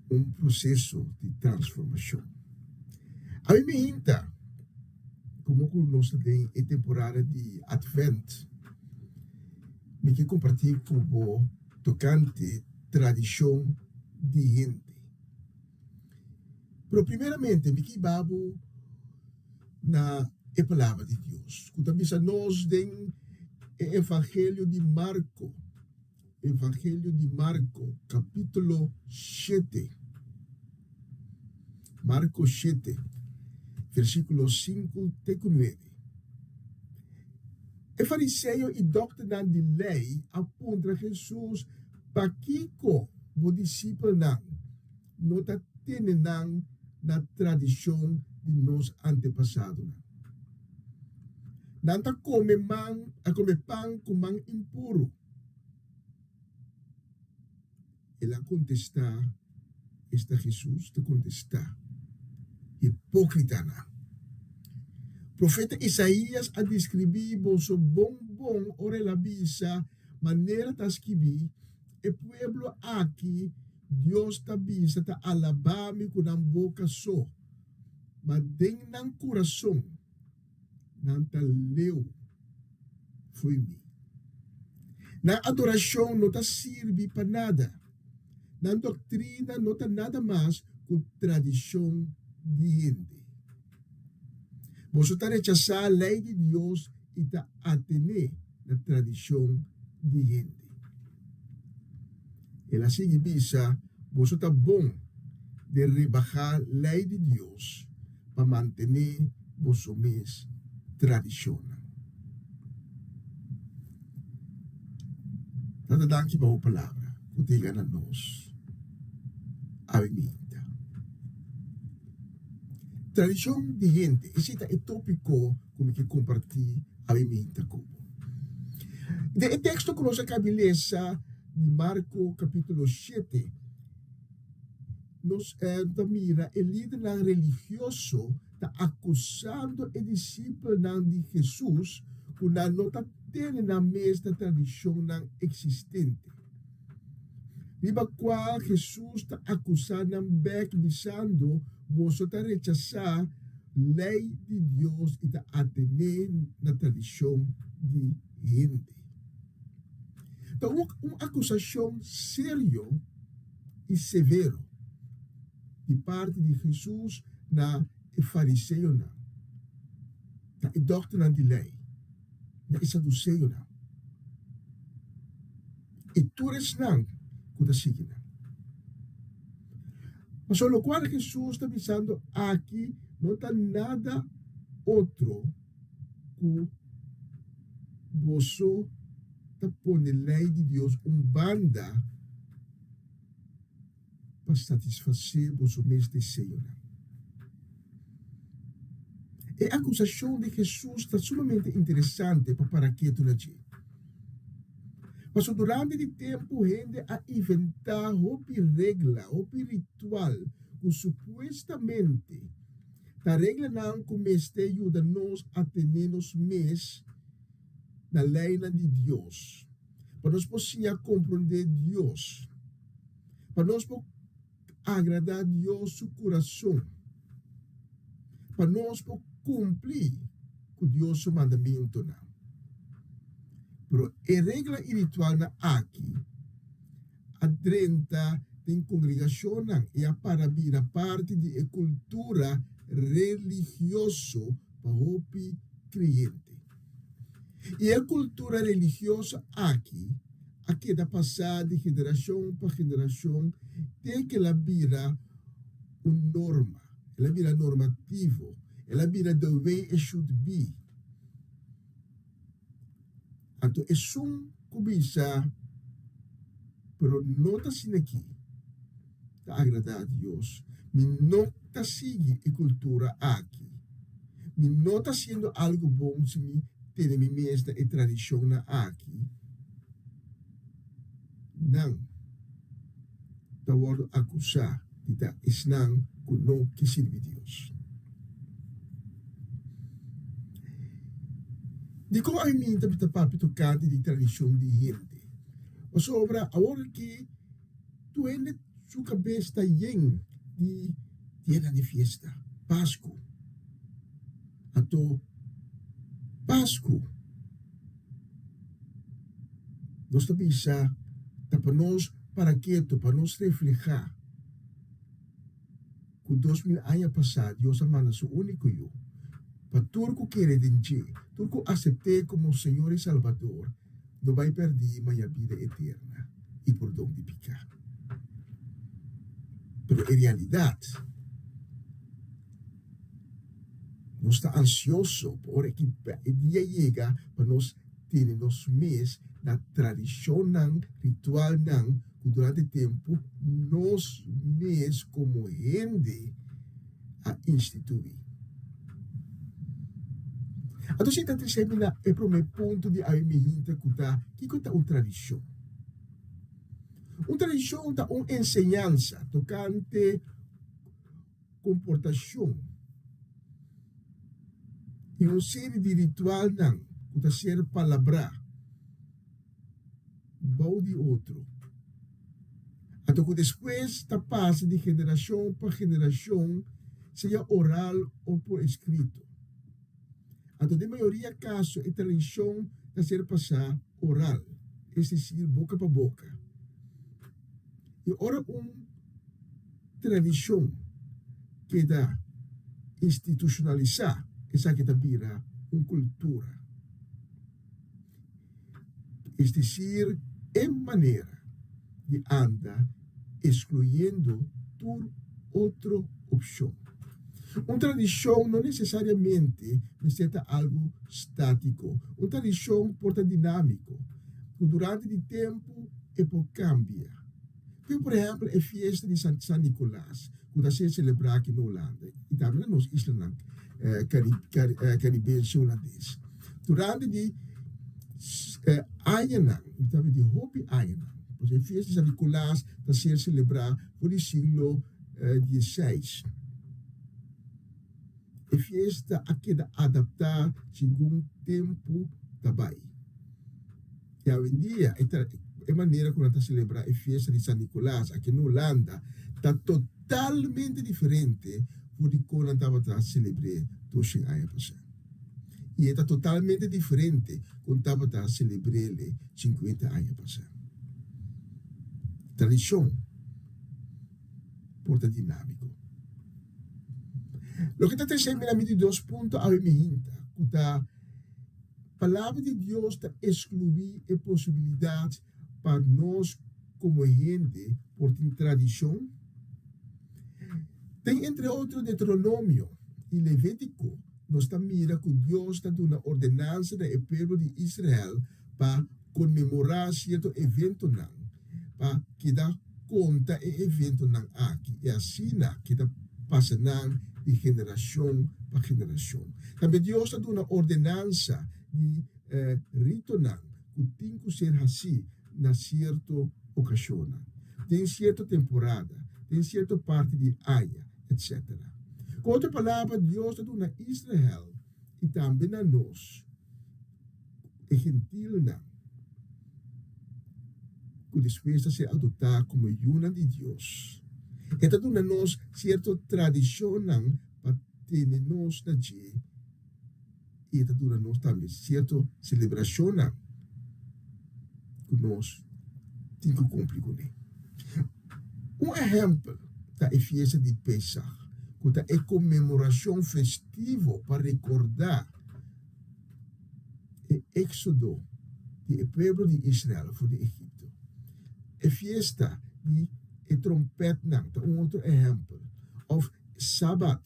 Speaker 4: un proseso di transformashon. Awe mi hinta komo ku nos ta den e temporada di Atvènt. Mi ke kompartí ku bo tokante tradishon di hende. Pero primeramente mi ke hiba bo na e Palabra di Dios ku ta bisa nos den e Evangelio di Marko, Evangelio di Marko kapítulo shete, Marko shete, versíkulo sinku te ku nuebe. E fariseo i dòkternan di lei a puntra Hesus, Pakiko bo disipelnan no ta tene nan na tradishon di nos antepasadonan? Nan ta kome man, a kome pan ku man impuru. El a kontestá, esta Hesus ta kontestá, Hipókritanan! Profeta Isaías a deskribí boso bon bon ora el a bisa, Manera ta skibí, E pueblo aki, Dios ta bisa, ta alabá mi ku nan boka so, ma den nan kurason nan ta leu fo'i mi. Nan adorashon no ta sirbi pa nada. Nan doktrina no ta nada mas ku tradishon di hende. Boso ta rechasá lei di Dios i ta atené na tradishon di hende. El a sigui bisa, Boso ta bon den rebahá lei di Dios pa mantené boso mes tradishonnan. Tata danki pa bo palabra ku ta yega na nos awe minta. Tradishon di hende, esei ta e tópiko ku mi ke kompartí awe minta ku bo. Den e teksto ku nos a kabi lesa di Marko kapítulo shete, nos ta mira e lidernan religioso ta akusando e disipelnan di Hesus ku nan no ta tene nan mes na tradishonnan eksistente. Riba kua Hesus ta akusá nan bèk bisando, Boso ta rechasá lei di Dios i ta atené na tradishon di hende. Ta un akusashon serio i severo di parti di Hesus na e fariseonan, na e dòkternan di lei, na e saduseonan i tur esnan ku ta sigui nan. Pasobra lokual Hesus ta bisando aki no ta nada otro ku boso ta pone lei di Dios un banda pa satisfasé boso mes deseonan. E akusashon di Hesus ta sumamente interesante pa para ketu na dje. Pasobra durante di tempu hende a inventá hopi regla, hopi ritual ku supuestamente ta reglanan ku mester yuda nos atené nos mes na leinan di Dios, pa nos por siña komprondé Dios. Pa nos por agradá Dios su kurason, pa nos por kumpli ku Dios su mandamentunan. Pero e regla i ritualnan aki a drenta den kongregashonnan i a para bira parti di e kultura religioso pa hopi kreyente. I e kultura religioso aki a keda pasá di generashon pa generashon te ku el a bira un norma, el a bira normativo, el a bira the way it should be. Anto esun ku bisa, Pero no ta asina aki, ta agradá Dios. Mi no ta sigui e kultura aki. Mi no ta hasiendo algu bon si mi tene mi mes na e tradishonnan aki. Nan ta wòrdu akusá di ta esnan ku no ke sirbi Dios. Dikon ami ta papia tokante di tradishon di hende? Pasobra awor aki tur hende su kabes ta yen di dianan di fiesta, Pasku. Anto Pasku nos ta bisa ta pa nos para ketu, pa nos reflehá ku 2000 aña pasá Dios a manda su úniko Yu pa tur ku kere den dje, tur ku asept'é komo Señor i Salbador, no bai pèrdí ma ya bida eterna i pordon di piká. Pero e realidat, nos ta ansioso pa ora ki e dia yega pa nos tene nos mes na tradishonnan, ritualnan ku durante tempu nos mes komo hende a instituí. Anto si ta trese mi na e promé punto di awe mi hinta ku ta, kiko ta un tradishon? Un tradishon ta un enseñansa tokante komportashon i un seri di ritualnan ku ta ser palabrá bou di otro, anto ku despues ta pasa di generashon pa generashon, sea oral o por eskrito. Anto den mayoria kaso e tradishon ta ser pasá oral, es desir boka pa boka. I ora un tradishon keda institushonalisá, esaki ta bira un kultura. Es desir, e manera di anda eskluyendo tur otro opshon. Un tradishon no nesesariamente mester ta algu státiko. Un tradishon por ta dinámiko, ku durante di tempu e por kambia. Tin por ehèmpel e fiesta di San Nikolas ku ta ser selebrá aki na Hulanda i tambe na nos islanan karibense hulandes. Durante di añanan, mi ta di hopi añanan, pasobra e fiesta di San Nikolas ta ser selebrá for di siglo dieseis. E fiesta a keda adaptá segun tempu ta bai. I awendia e ta e manera ku nan ta selebrá e fiesta di San Nikolas aki na Hulanda ta totalmente diferente for di kon nan tabata selebr'é 200 aña pasá. I e ta totalmente diferente kon tabata selebr'é 50 aña pasá. Tradishon por ta dinámiko. Loke ta trese mi na mi di dos punto awe mi hinta ku ta. Palabra di Dios ta eskluí e posibilidat pa nos komo hende por tin tradishon? Den entre otro Deuteronomio i Levétiko nos ta mira ku Dios ta duna ordenansa na e pueblo di Israel pa konmemorá sierto eventonan, pa keda konta e eventonan aki i asina keda pasa nan di generashon pa generashon. Tambe Dios ta duna ordenansa di ritonan ku tin ku ser hasí na sierto okashonnan, den sierto temporada, den sierto parti di aña, etcetera. Ku otro palabra, Dios ta duna Israel i tambe na nos, e gentilnan ku. ku despues ta ser adoptá komo yunan di Dios. E ta duna nos sierto tradishonnan pa tene nos na dje i e ta duna nos tambe sierto selebrashonnan ku nos tin ku kumpli kuné. Un ehèmpel ta e fiesta di Pesach, ku ta e konmemorashon festivo pa rekordá e éksodo di e pueblo di Israel for di Egipto. E fiesta di e trompètnan ta un otro ehèmpel, òf Sabat,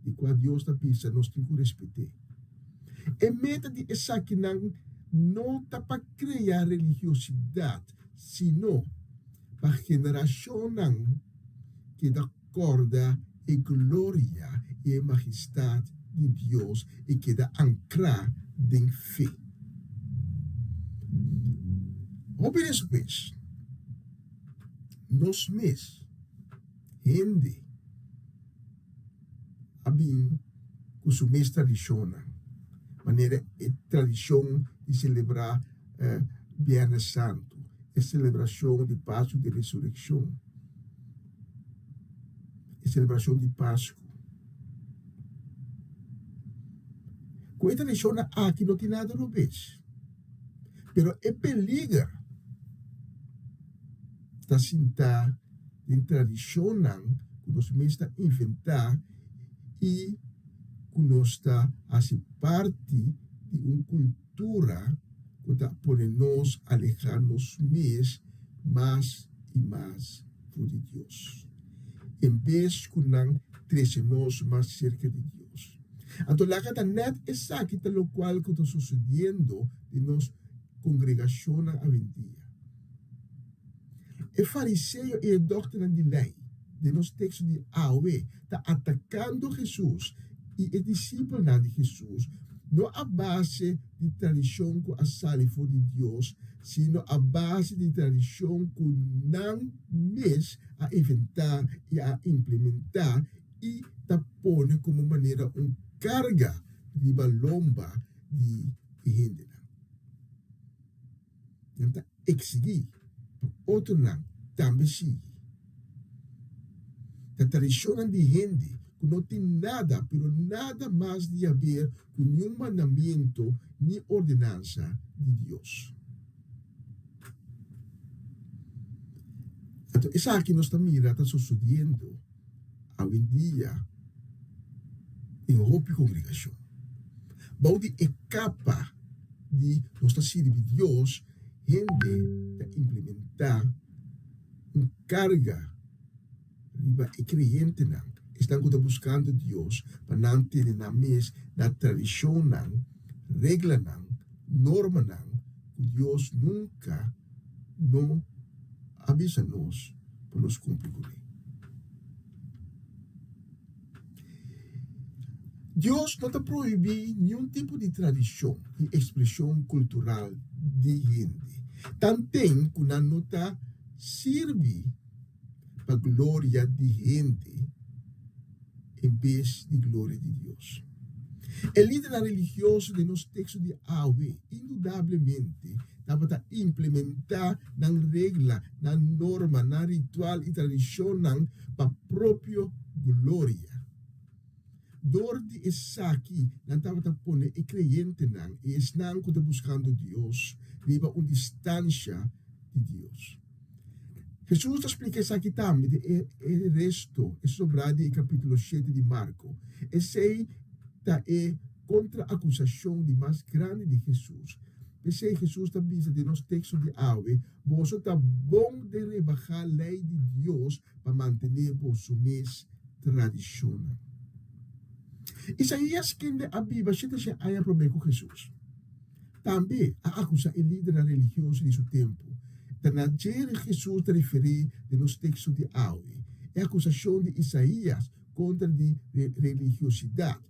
Speaker 4: di kua Dios ta bisa nos tin ku respet'é. E meta di esakinan no ta pa krea religiosidat, sino pa generashonnan keda kòrda e gloria i e mahistat di Dios i keda ankrá den fe. Hopi despues, nos mes, hende, a bin ku su mes tradishonnan, manera e tradishon di selebrá Bièrnè Santu, e selebrashon di Pasku di Resurekshon, e selebrashon di Pasku. Ku e tradishonnan aki no tin nada robes, pero e peliger ta sintá den tradishonnan ku nos mes ta inventá i ku nos ta hasi parti di un kultura ku ta pone nos alehá nos mes mas i mas for di Dios, en bes ku nan trese nos mas serka di Dios. Anto laga ta nèt esaki ta lokual ku ta sosediendo den nos kongregashonnan awendia. E fariseo i e dòkternan di lei den nos teksto di awe ta atakando Hesus i e disipelnan di Hesus no a base di tradishon ku a sali for di Dios, sino a base di tradishon ku nan mes a inventá i a implementá i ta pone komo manera un karga riba lomba di e hendenan. Nan ta eksigí pa otronan tambe sigui. Ta tradishonnan di hende ku no tin nada, pero nada mas di haber ku niun mandamentu ni ordenansa di Dios. Anto esaki nos ta mira ta sosodiendo awendia den hopi kongregashon. Bou di e kapa di nos ta sirbi Dios, hende ta implementá un karga riba e kreyentenan, esnan ku ta buskando Dios, pa nan tene nan mes na tradishonnan, reglanan, normanan ku Dios nunka no a bisa nos pa nos kumpli kuné. Dios no ta prohibí niun tipo di tradishon i ekspreshon kultural di hende, tanten ku nan no ta sirbi pa gloria di hende en bes di gloria di Dios. E lidernan religioso den nos teksto di awe indudablemente tabata implementá nan regla, nan norma, nan ritual i tradishonnan pa propio gloria. Dor di esaki nan tabata pone e kreyentenan i esnan ku ta buskando Dios riba un distansha di Dios. Hesus ta splika esaki tambe den e resto, e sobrá di e kapítulo shete di Marko. Esei ta e kontra-akusashon di mas grandi di Hesus. P'esei Hesus ta bisa den nos teksto di awe, Boso ta bon den rebahá lei di Dios pa mantené boso mes tradishonnan. Isaías kende a biba sheteshen aña promé ku Hesus, tambe a akusá e lidernan religioso di su tempu. Ta na dje Hesus ta referí den nos teksto di awe. E akusashon di Isaías kontra di religiosidat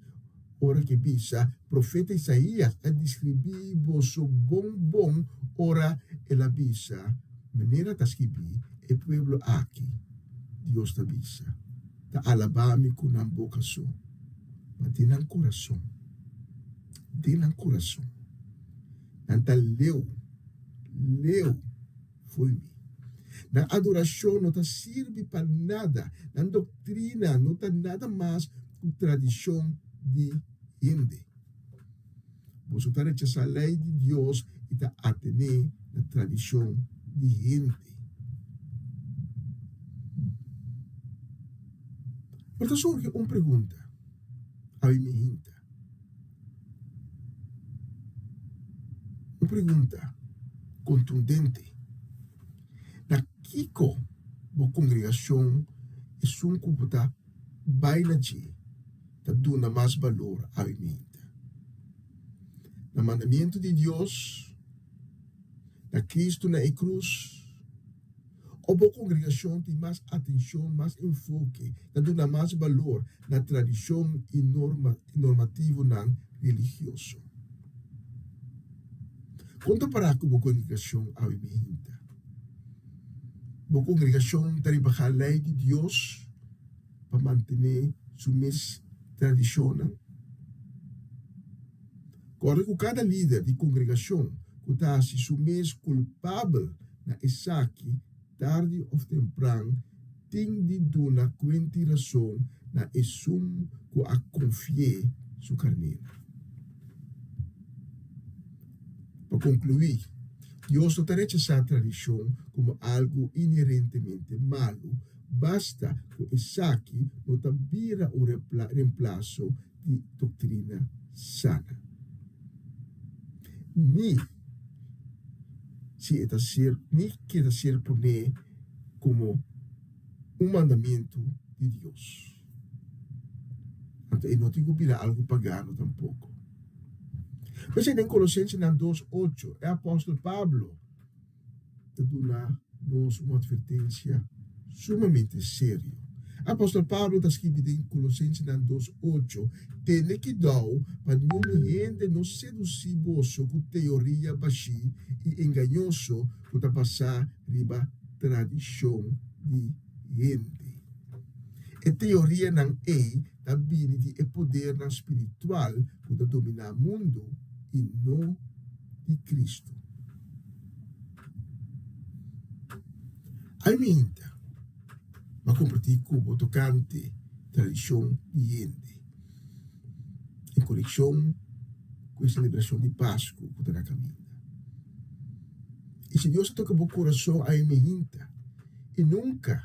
Speaker 4: ora ke bisa, Profeta Isaías a deskribí boso bon bon ora el a bisa, Manera ta skibí, e pueblo aki, Dios ta bisa, ta alabá mi ku nan boka so, ma den nan kurason, den nan kurason, nan ta leu, leu fo'i mi. Nan adorashon no ta sirbi pa nada, nan doktrina no ta nada mas ku tradishon di hende. Boso ta rechasá lei di Dios i ta atené na tradishon di hende. Pero ta surgi un pregunta, Awe mi hinta. Un pregunta kontundente, Na kiko bo kongregashon esun ku bo ta bai na dje ta duna mas balor awe meinta? Na mandamentu di Dios, na Kristu na e krus, o bo kongregashon tin mas atenshon, mas enfoke, ta duna mas balor na tradishon i normativonan religioso? Kon ta para ku bo kongregashon awe meinta? Bo kongregashon ta ribahá lei di Dios pa mantené su mes tradishonnan? Kòrda ku kada lider di kongregashon ku ta hasi su mes kulpabel na esaki tardi òf tempran tin di duna kuenta i rason na esun ku a konfi'é su karnera. Pa konkluí, Dios no ta rechasá tradishon komo algu inherentemente malu, basta ku esaki no ta bira un remplaso di doktrina sana. Ni si e ta ser ni ke ta ser poné komo un mandamentu di Dios. Anto e no tin ku bira algu pagano tampoko. P'esei den Kolosensenan 2:8 e apòstel Pablo ta duna nos un atvertensia sumamente serio. Apòstel Pablo ta skibi den Kolosensenan 2:8, Tene kidou pa niun hende no sedusí boso ku teoria bashí i engañoso ku ta basá riba tradishon di hende. E teorianan ei ta bini di e podernan spiritual ku ta dominá mundu i no di Kristu. Ai minta, m'a kompartí ku bo tokante tradishon di hende en konekshon ku e selebrashon di Pasku ku ta na kaminda. I si Dios a toka bo kurason ai minta i nunka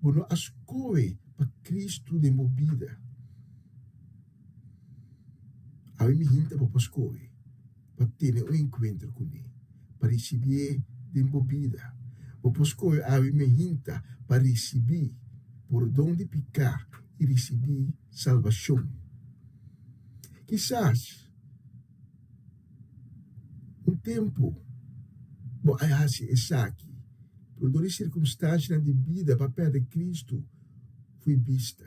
Speaker 4: bo no a skohe pa Kristu den bo bida, awe mi hinta bo pa skohe pa tene un enkuentro kuné, pa risibié den bo bida. Bo por skohe awe mi hinta pa risibí pordon di piká i risibí salbashon. Kisas un tempu bo a hasi esaki, pero dor di sirkunstansianan di bida bo a pèrdè Kristu fo'i bista.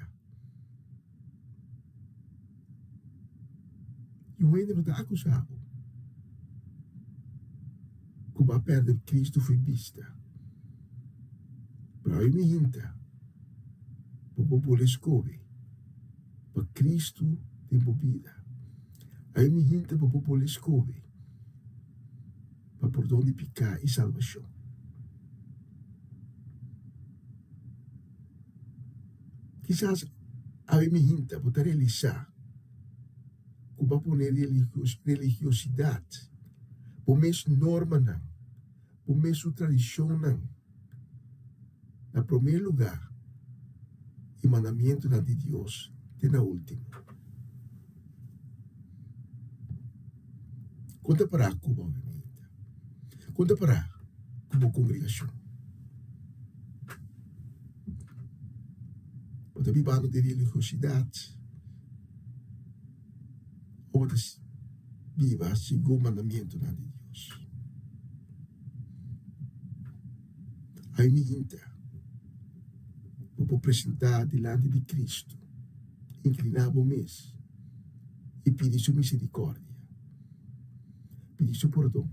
Speaker 4: I un hende no ta akusá bo ku bo a pèrdè Kristu fo'i bista. Pero awe mi hinta bo por bole skohe pa Kristu den bo bida. Awe mi hinta bo por bole skohe pa pordon di piká i salbashon. Kisas awe mi hinta bo ta realisá ku bo a pone religiosidat, bo mes normanan, bo mes su tradishonnan na promé lugá i mandamientunan di Dios te na último. Kon ta pará ku bo awe mi hinta? Kon ta pará ku bo kongregashon? Bo ta bibando den religiosidad o bo ta biba segun mandamientonan di Dios? Ai mi hinta, bo por presenta dilanti di Cristo, inclina bo mes y pidi su misericordia, pidi su pordon.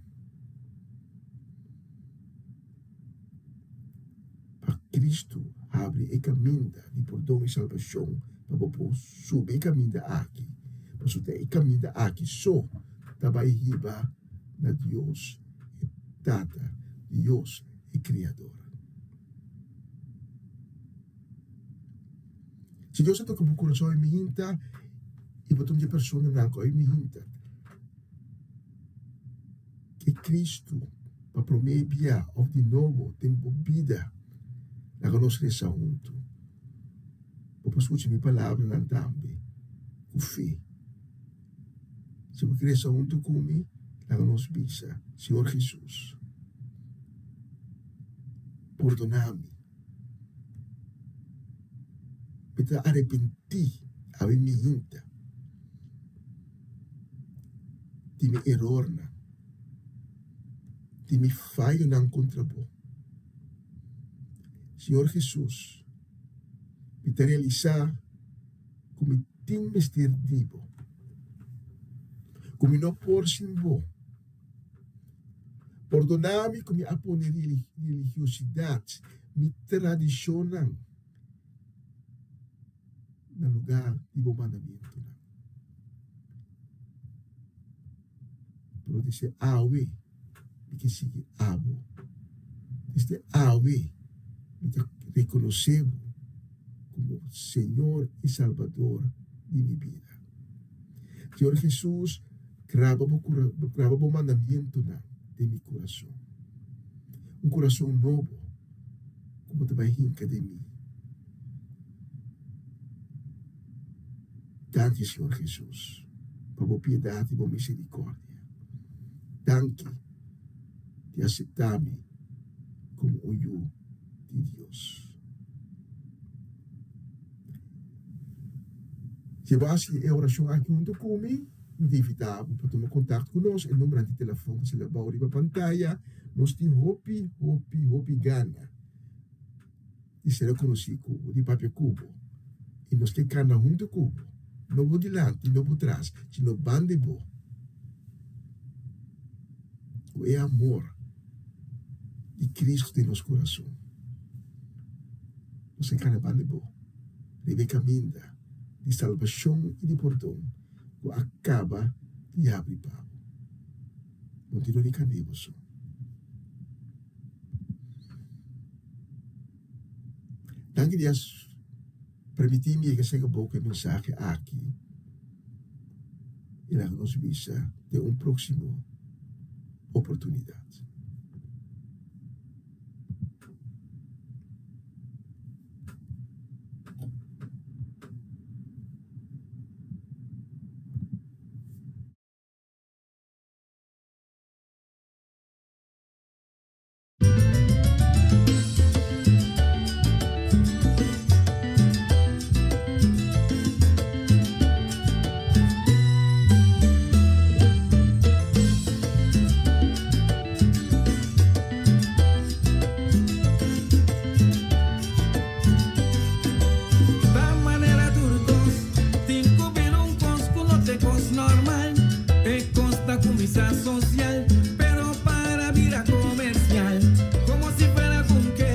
Speaker 4: Pa Cristo habri e caminda di pordon y salbacion pa bo por subi e caminda aki, pasobra ta e caminda aki so ta bay hiba na Dios e Tata, Dios e Criador. Si Dios a toka bo kurason i mihinta i bo ta un di e personanan ku a mihinta ke Kristu pa promé bia òf di nobo den bo bida, laga nos resa huntu. Bo por skucha mi palabranan tambe ku fe. Si bo ke resa huntu ku mi, laga nos bisa, Señor Hesus, pordona mi. Mi ta arepentí awe mi hinta di mi erornan, di mi fayonan kontra bo. Señor Hesus, mi ta realisá ku mi tin mester di bo, ku mi no por sin bo. Pordoná mi ku mi a pone religiosidat, mi tradishonnan na lugá di bo mandamentunan. Pero desde awe mi ke sigui abo. Desde awe mi ta rekonosé bo komo Señor i Salbador di mi bida. Señor Hesus, graba bo graba bo mandamientonan den mi kurason. Un kurason nobo ku bo ta bai hinka den mi. Danki, Señor Hesus, pa bo piedat i bo miserikòrdia. Danki di aseptá mi komo un yu di Dios. Si bo hasi e orashon aki huntu ku mi, mi ta invitá bo pa tuma kontakto ku nos. E numbernan di telefòn ta sali abou riba pantaya. Nos tin hopi, hopi, hopi gana di sera konosí ku bo, di papia ku bo. I nos ke kana huntu ku bo, no bo dilanti, no bo tras, sino banda di bo. Ku e amor di Kristu den nos kurason. Nos ke kana banda di bo riba e kaminda di salbashon i di pordon ku a kaba di habri pa bo. No tin dor di kand'é boso. Danki di a permití mi yega serka bo ku e mensahe aki i laga nos bisa den un próksimo oportunidat.
Speaker 8: Ta manera tur kos tin ku bira un kos ku no ta e kos normal. E kos ta kuminsá sosial, pero para bira komersial. Komo si fuera kun ke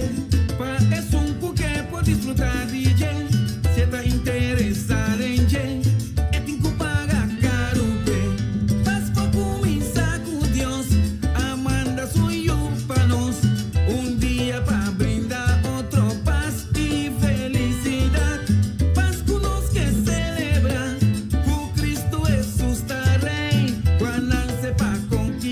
Speaker 8: pa esun ku ke por disfrutá di dje. Si e ta interesá den dje, e tin ku paga karu p'e. Pas por kuminsá ku Dios a manda su Yu pa nos un dia pa brinda otro pas i felisidat. Pas ku nos ke selebrá ku Kristu Hesus ta Rei, ku a nanse pa konkwistá.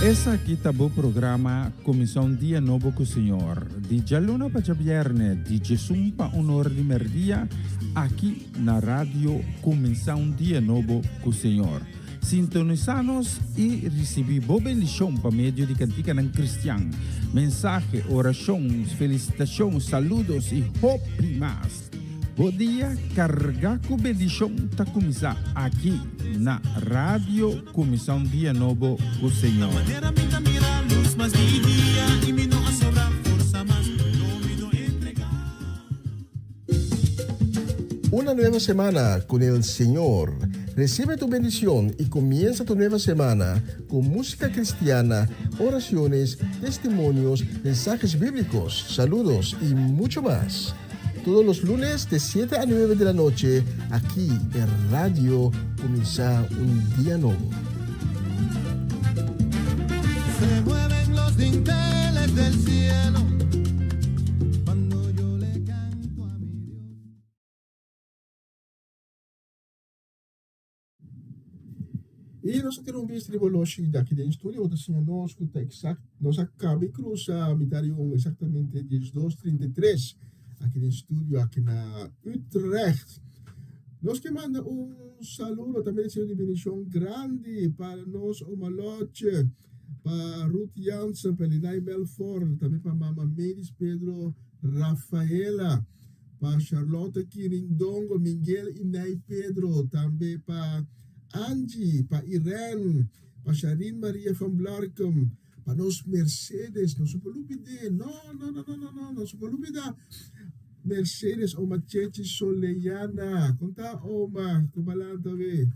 Speaker 2: Esaki ta bo programa Kuminsá un Dia Nobo ku Señor, di djaluna pa djabièrnè, di djesun pa un or di mèrdia, aki na Radio Kuminsá un Dia Nobo ku Señor. Sintonisá nos i risibí bo bendishon pa medio di kantikanan kristian, mensahe, orashon, felisitashon, saludos i hopi mas. Bo dia kargá ku bendishon ta kuminsá aki na Radio Kuminsá un Dia Nobo ku Señor.
Speaker 4: Una nueva semana con el Señor. Recibe tu bendición y comienza tu nueva semana con música cristiana, oraciones, testimonios, mensajes bíblicos, saludos y mucho más. Todos los lunes de 7 a 9 de la noche, aquí en Radio Comienza un Día Nuevo.
Speaker 3: Se mueven los dinteles del cielo cuando yo le canto a mi Dios.
Speaker 4: I nos a tira un bista riba oloshi di aki den studio, bo ta siña nos ku ta exact, nos a kaba i krusa mitar di un, exactamente 12:33 aki den studio aki na Utrecht. Nos ke manda un saludo tambe deseo di bendishon grandi pa nos oma Lotje, pa Ruth Jansen, pa Elinay Melfor, tambe pa mama Medis Pedro Rafaela. Pa Charlotte Kirindongo, Miguel y Ney Pedro, tambe pa Angie, pa Irene, pa Sharin Maria van Blarkum, pa nos Mercedes, nos no por lubid'é, no, no, no, no, no, no, nos no por lubidá Mercedes, oma Chechi Soleyana, kon ta oma, ku balanta awe?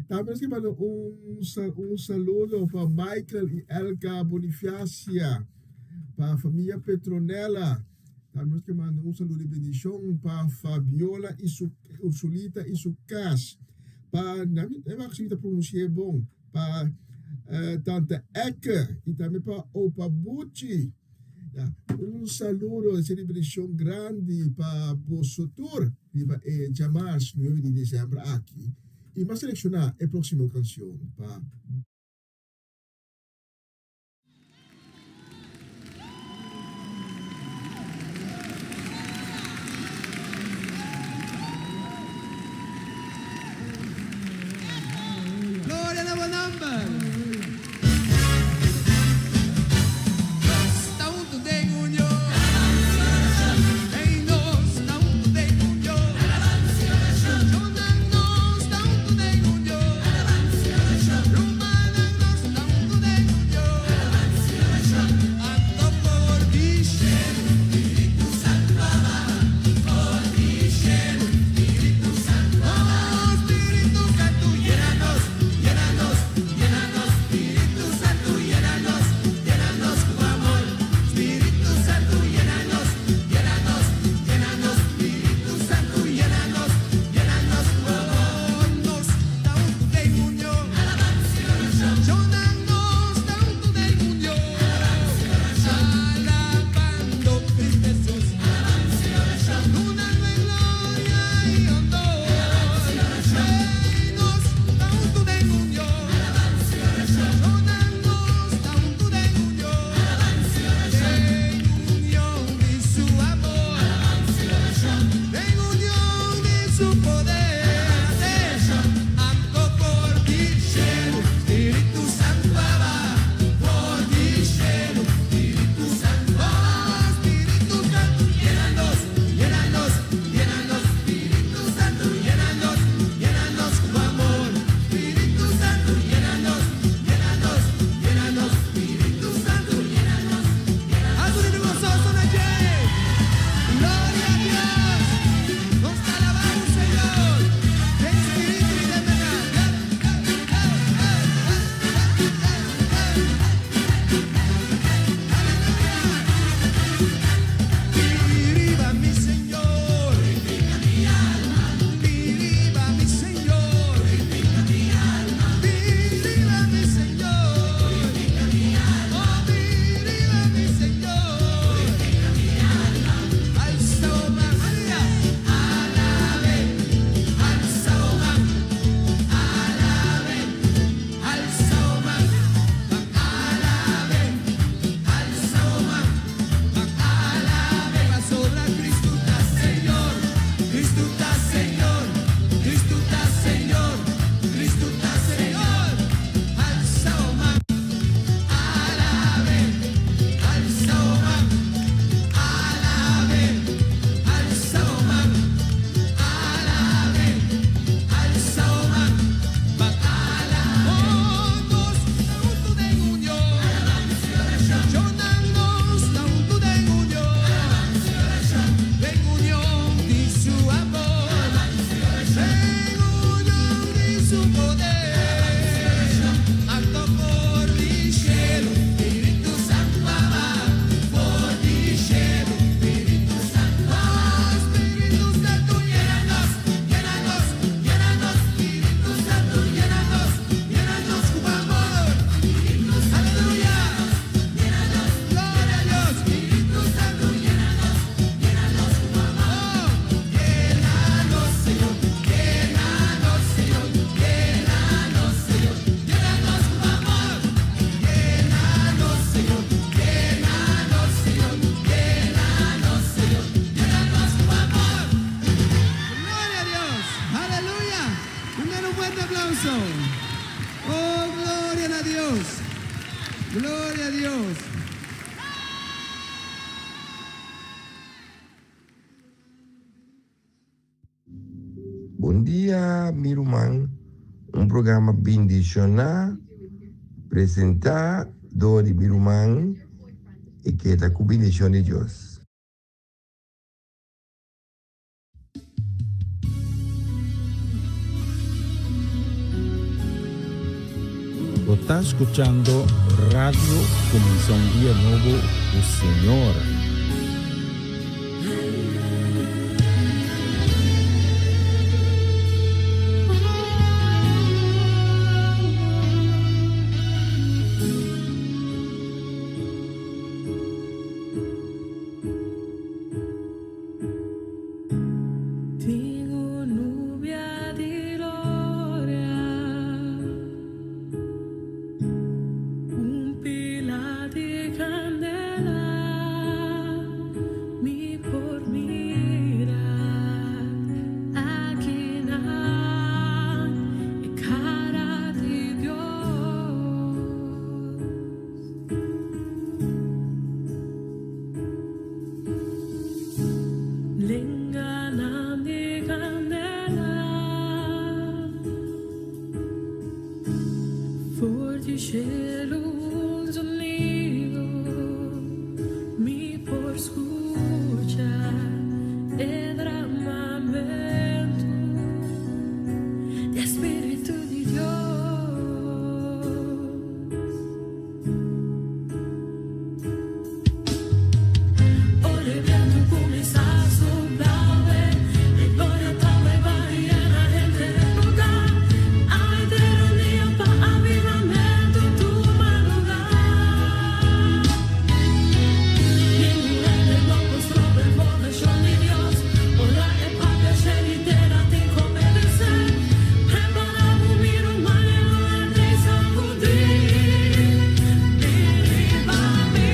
Speaker 4: Tambe nos ke manda un un saludo pa Michael y Elka Bonifacia, pa famia Petronella. Tambe nos ke manda un saludo di bendishon pa Fabiola i su Ursulita i su kas, pa mi no wak si mi ta pronunsi'é bon, pa Tante Eke i tambe pa Opa Buchi. Ya, un saludo di bendishon grandi pa boso tur riba e djamars nuebe di desèmber aki i mi a selekshoná e próksimo kanshon pa.
Speaker 7: Gloria na bo nomber. Nos ta huntu den union. Hey, nos ta huntu den union. Shonnan, nos ta huntu den union. Rumannan, nos ta huntu den union. Anto por di shelu, Spiritu Santu a baha. Por di shelu, Spiritu Santu a baha. Oh, Spiritu Santu, yena nos, yena nos, yena nos. Dios. Gloria a Dios.
Speaker 9: Bon dia mi ruman, un programa bindishoná presentá dor di mi ruman i keda ku bindishon di Dios.
Speaker 2: Bo ta scuchando Radio Cuminsa un Dia Nobo cu Señor.
Speaker 1: Tin un nubia di gloria, un pila di candela, mi por mira akinan e cara di Dios. Lenganan di candela For di cielo un zonido Mi por scucha e dramamento Di e Spiritu di Dios. Ora e bientu kuminsá supla awe, e gloria ta bai bai yena henter e lugá. Awe ter un dia pa avivamentu tuma lugá. Ningun hende no por stroba e moveshon di Dios. Ora e papia shel i tera tin ku obedesé. Prepará bo mira un manera lo henter i sakudí. Bini riba mi,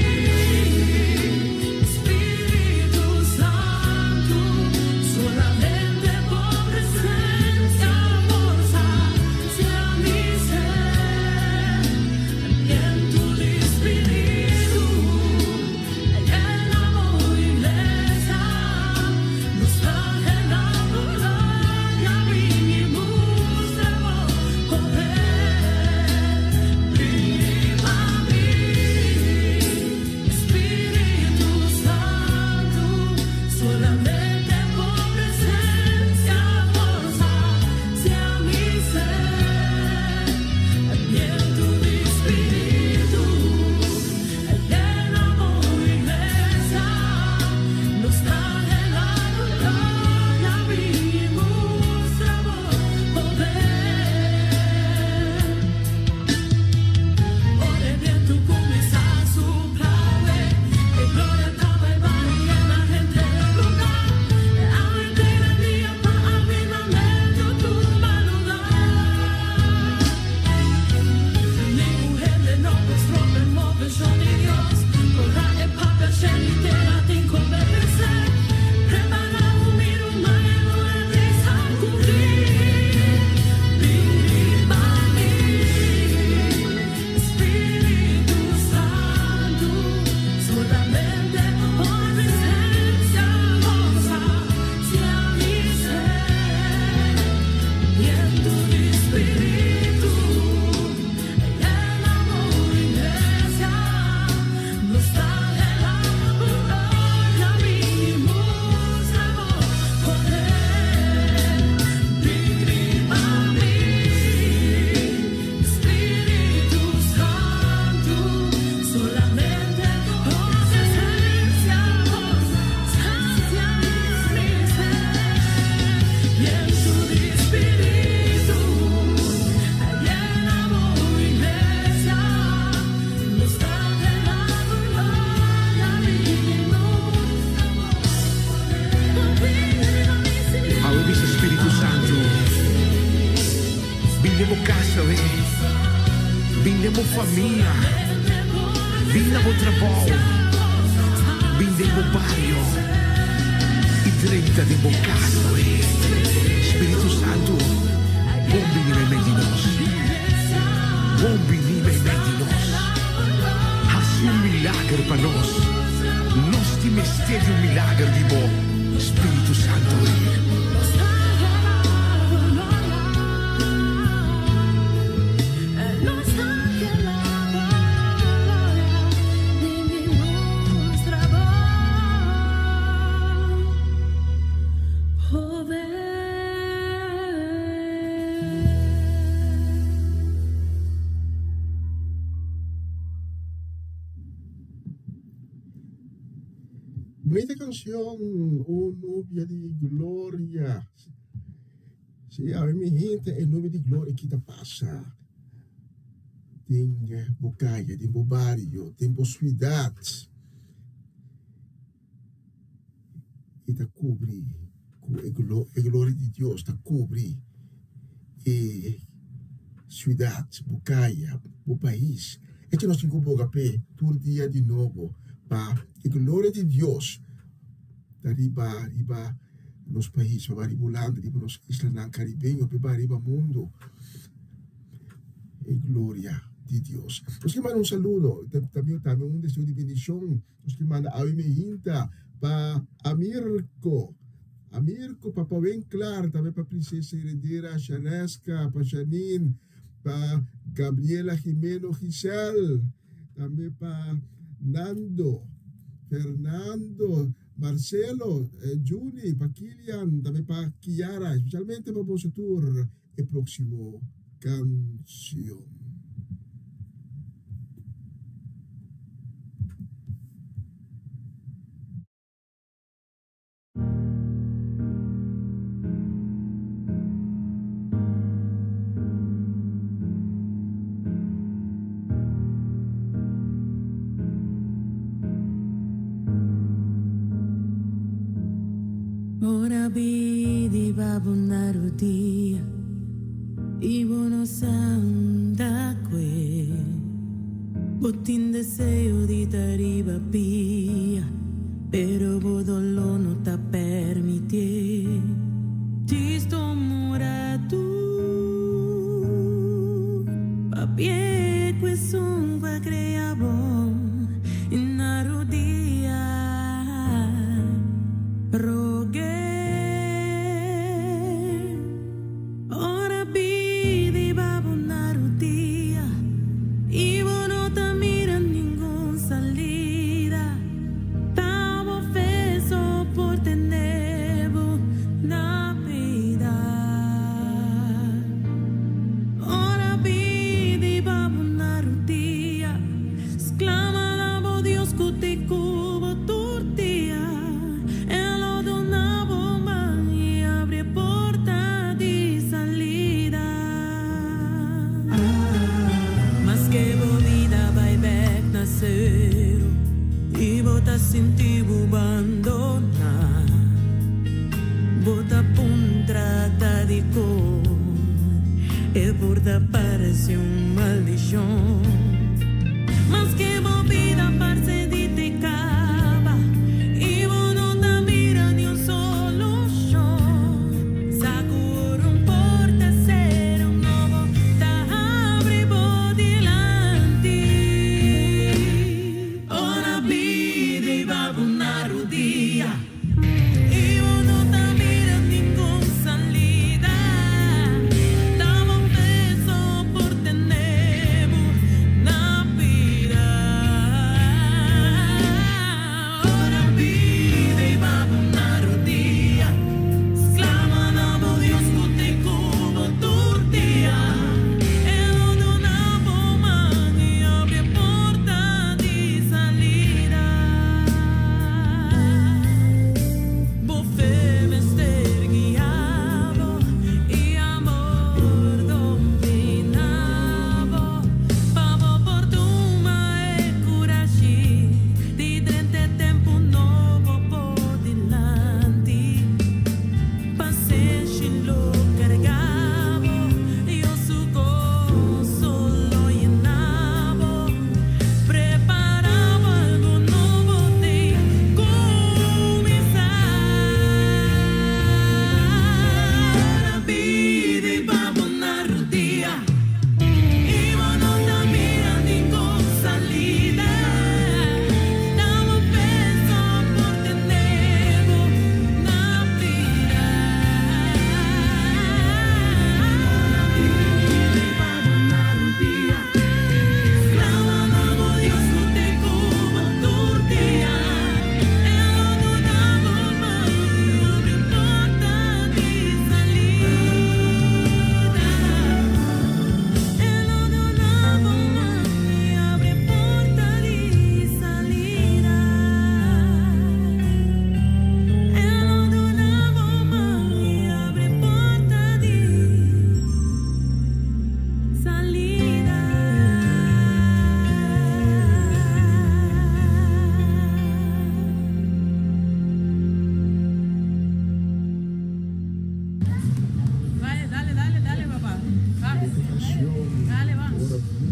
Speaker 1: Spiritu Santu, solamente bo presencia por sacia mi sed. Viento di Spiritu, llena bo iglesia, nos ta anhelá bo gloria, bin i mustra bo poder. Bini riba mi, Spiritu Santu, solamente bo presencia por sacia mi sed. Viento di Spiritu, llena bo iglesia, nos ta anhelá bo gloria, bin i mustra bo poder. Ora e bientu kuminsá supla awe, e gloria ta bai bai yena henter e lugá. Awe ta e dia pa avivamentu tuma lugá. Ningun hende no por stroba e moveshon di Dios. Ora e papia shelu i tera tin ku obedesé. Prepará bo mira un manera di sakudí. Bini riba mi, Spiritu Santu, solamente bo presensia por sasia mi sed. Viento di Spiritu, llena bo iglesia, nos ta anhelá bo gloria, bin i mustra bo poder. Bini riba mi, Spiritu Santu, solamente bo presensia por sasia mi sed. Viento di Spiritu, llena bo iglesia, nos ta anhelá bo gloria, bin i mustra bo poder.
Speaker 10: Awe bisa Spiritu Santu, bin den bo kas awe, bin den bo famia, bin na bo trabou, bin den bo bario i drenta den bo kas awe. Spiritu Santu, bon bini meimei di nos. Bon bini meimei. mester di un milager di bo Spiritu Santu ei.
Speaker 4: Bunita canción, O Nubia di Gloria. Sí, a mi gente, e nubia di gloria ki ta pasa den bo calle, den bo bario, den bo ciudad. I ta kubri ku e e gloria di Dios ta kubri e siudat, bo kaya, bo pais. Echi nos tin ku boga p'e tur dia di nobo pa e gloria di Dios ta riba riba nos pais, pa riba Hulanda, riba nos islanan karibeño, pa riba mundu. E gloria di Dios. Nos ke manda un saludo, tambe un deseo di bendishon. Nos ke manda awe mi hinta pa Amirko, Amirko pa Pawenklar, tambe pa Princesa Heredera Shareska, pa Janine, pa Gabriela Jimeno Giselle, tambe pa Nando, Fernando, Marcelo, Juni, pa Kilian, tambe pa Kiara, especialmente pa boso tur e próximo canción.
Speaker 11: Ora bidi babo na rodia I bo no sa unda kue Bo tin deseo di ta riba pia Pero bo doló no ta permitié Djis tuma un ratu Papia ku esun ku a krea bo I na rodia Rogué Ora pidi pa bo na rudia I bo no ta mira ningun salida Ta bo fe so por tene bo na bida Ora pidi pa bo na rudia Sclama na bo Dios cu te cu bo tur dia. E lo duna bo man i abri e porta di salida. Maske bo bida bai bek na sero i bo ta sinti bo bandona, bo ta puntra ta dikon e por ta parse un maldishon. Maske bo bida parse di te kaba i bo no ta mira niun solushon, sa ku ora un porta sera un nobo ta habri bo dilanti. Ora bida i ba bo na rudia.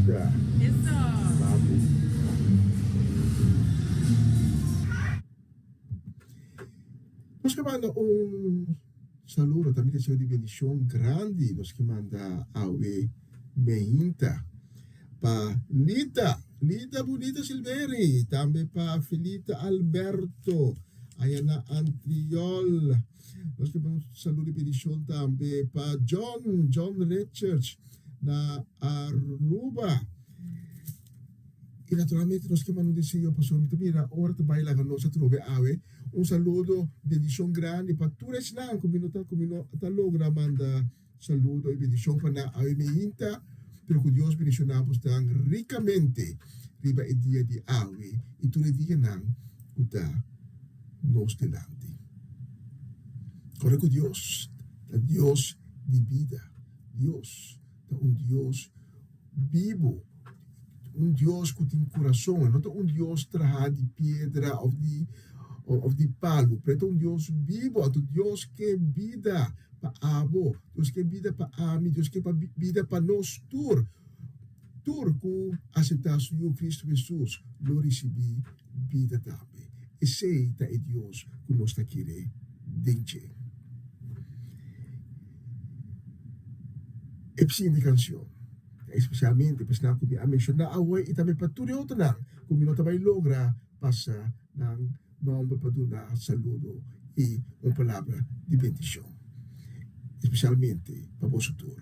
Speaker 4: Yuda. Babu. Nos ke manda un saludo, tambe deseo di bendicion grandi nos ke manda awe meinta pa Lita, Lita Bunita Silveri, tambe pa Felita Alberto aya na Antriol. Nos ke manda un saludo di bendicion tambe pa John, John Richards na Aruba. I naturalmente nos ke manda un deseo pasobra mi ta mira ora ta bai laga nos atrobe awe. Un saludo, bendicion grandi pa tur esnan ku mi no ta ku mi no ta logra manda saludo i bendicion pa nan awe meinta, pero ku Dios bendiciona bosnan ricamente riba e dia di awe i tur e dianan ku ta nos dilanti. Kore ku Dios ta Dios di bida, Dios ta un Dios bibu, un Dios ku tin kurason, e no ta un Dios trahá di piedra òf di òf di palu, pero e ta un Dios bibu, anto Dios ke bida pa abo, Dios ke bida pa ami, Dios ke pa bida pa nos tur. Tur ku aseptá su Yu Kristu Hesus lo risibí bida tambe. Esei ta e Dios ku nos ta kere den dje. E siguiente canción ta especialmente pa esnan cu mi a menciona awe y tambe pa tur e otronan cu mi no ta bay logra pasa nan nomber pa duna saludo y un palabra di bendicion, especialmente pa boso tur.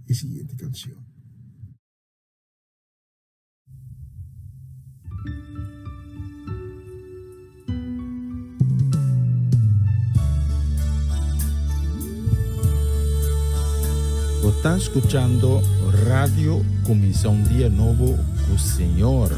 Speaker 4: E siguiente canción.
Speaker 2: Bo ta scuchando Radio Cuminsa un Dia Nobo cu Señor.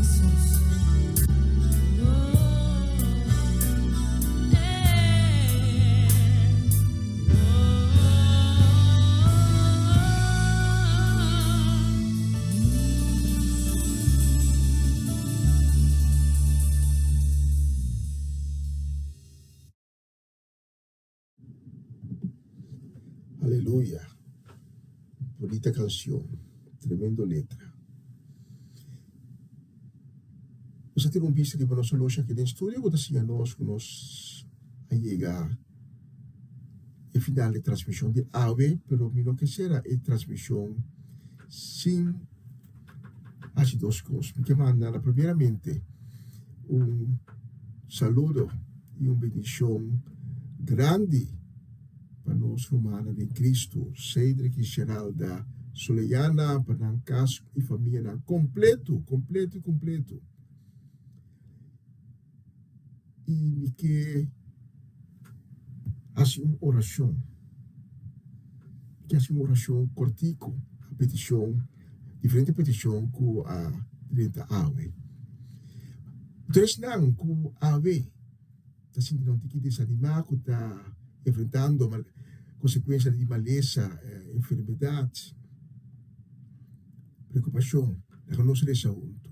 Speaker 11: Hesus.
Speaker 4: Aleluya. Bonita canción. Tremendo letra. Nos a tene un bista riba nos oloshi aki den studio ku ta siña nos ku nos a yega e final di transmishon di awe, pero mi no ke sera e transmishon sin hasi dos kos. Mi ke manda na primeramente un saludo i un bendishon grandi pa nos rumannan den Cristo, Cedric i Geralda Soleyana, pa nan kas i famianan kompleto, kompleto i kompleto. I mi ke hasi un orashon, mi ke hasi un orashon kortiku, a petishon, diferente petishon ku a drenta awe. Tur esnan ku awe ta sinti nan tiki desanimá, ku ta enfrentando konsekuensia di malesa, enfermedat, preokupashon, laga nos resa huntu.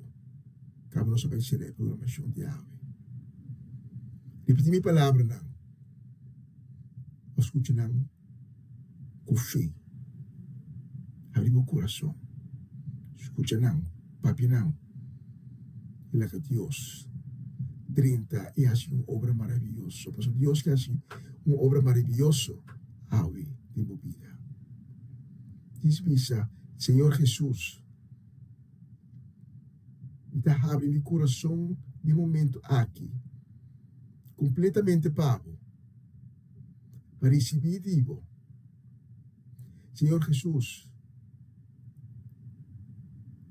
Speaker 4: Kaba nos a bai sera e programashon di awe. Ripití mi palabranan òf skucha nan ku fe. Habri bo kurason, skucha nan, papia nan i laga Dios drenta i hasi un obra maravioso. Pasobra Dios ke hasi un obra maravioso awe den bo bida. Dis bisa, Señor Jesus. Mi ta habri mi kurason den momentu aki kompletamente pa bo, pa risibí di bo. Señor Hesus,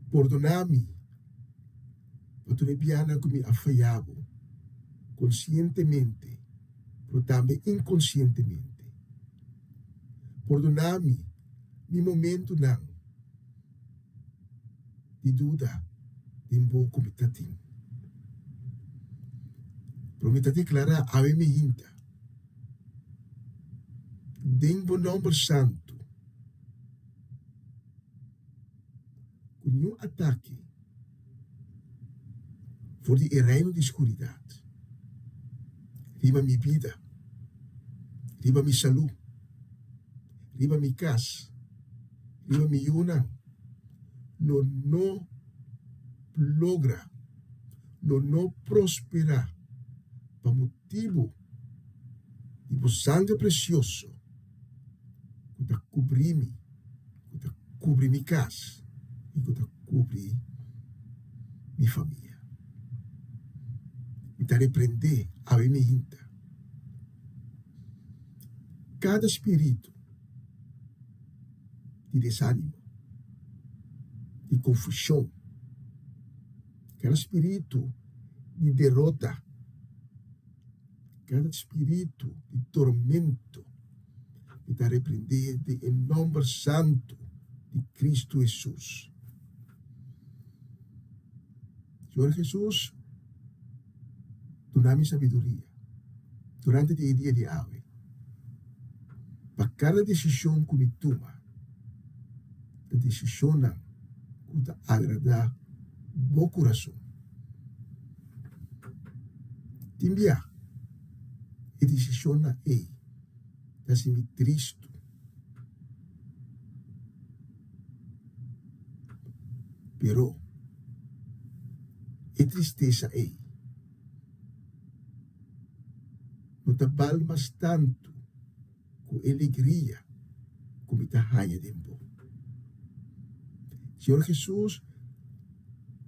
Speaker 4: pordoná mi pa tur e bianan ku mi a fayá bo konsientemente, pero tambe inkonsientemente. Pordoná mi mi momentunan. di duda den bo ku mi ta tin. Pero mi ta deklará awe mi hinta den bo nòmber santu ku niun atake for di e reino di skuridat riba mi bida, riba mi salú, riba mi kas. Riba mi yunan lo no logra, lo no prosperá pa motibu di bo sangre presioso ku ta kubrí mi, ku ta kubrí mi kas i ku ta kubrí mi famia. Mi ta reprendé awe mi hinta kada spiritu. Di desánimo, di konfushon, kada spiritu di derota, kada spiritu di tormento, mi ta reprendé den e nòmber santu di Kristu Hesus. Señor Hesus, duna mi sabiduria durante di e dia di awe. Pa kada desishon ku mi tuma ta desishonnan ku ta agradá bo kurason. Tin bia e desishonnan ei ta hasi mi tristu. Pero e tristesa ei No ta bal mas tantu ku e legria ku mi ta haña den bo. Señor Hesus,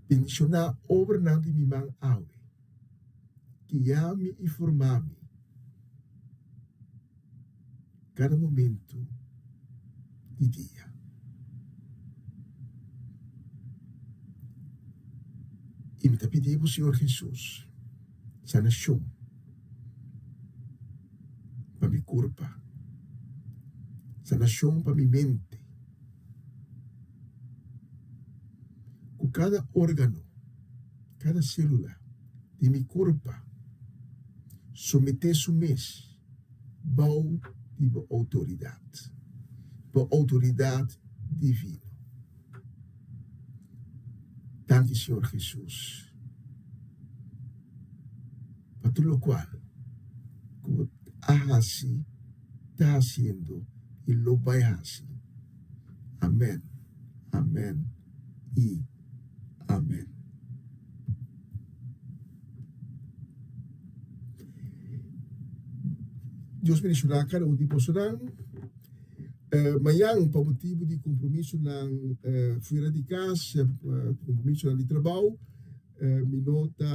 Speaker 4: bendishoná obranan di mi man awe. Guia mi i forma mi kada momentu di dia. I mi ta pidi bo, Señor Hesus, sanashon pa mi kurpa, sanashon pa mi mente, ku kada órgano. Kada sélula di mi kurpa someté su mes bou di bo outoridat, bo outoridat divino. Danki Señor Hesus pa tur lokual ku bo a hasi, ta hasiendo i lo bai hasi. Amen, amen i amen. Dios bendiciona cada un di bosonan. Mañan pa motibu di compromisonan fuera di cas, compromisonan di trabao, mi no ta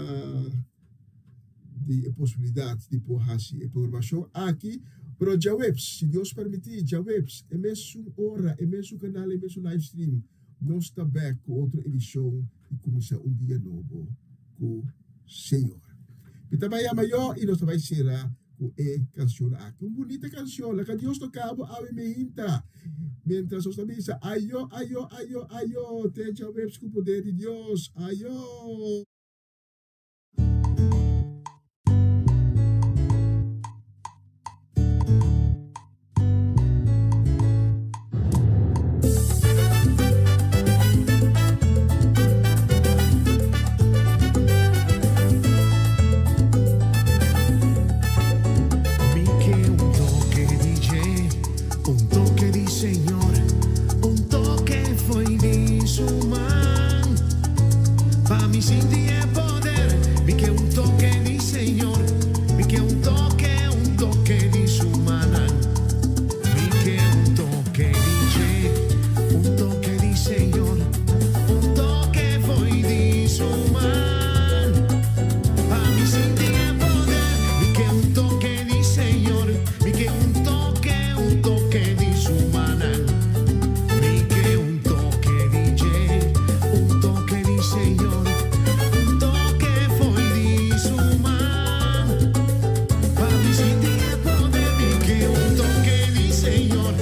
Speaker 4: di e posibilidad di por haci e programacion aki, pero djaweps, si Dios permiti, djaweps e mesun ora, e mesun canal, e mesun live stream, nos ta bek cu otro edicion di Cuminsa un Dia Nobo cu Señor. Mi ta bai yama yo y nos ta bai cera cu e cancion aki. Un bunita cancion, laga Dios toca bo awe meinta. Mientras nos ta bisa ayo, ayo, ayo, ayo, te djaweps cu poder di Dios, ayo.
Speaker 10: Mi ke un toke di dje, un toke di Señor, un toke fo'i di su man. Pa mi sinti e poder, mi ke un toke di Señor, mi ke un toke, un toke di su mannan. Mi ke un toke di dje, un toke di Señor, un toke fo'i di su man. Pa mi sinti e poder, mi ke un toke di Señor, mi ke un toke, un toke di su mannan. Mi ke un toke di dje, un toke di Señor, un toke fo'i di su man. Pa mi sinti e poder, mi ke un toke di Señor,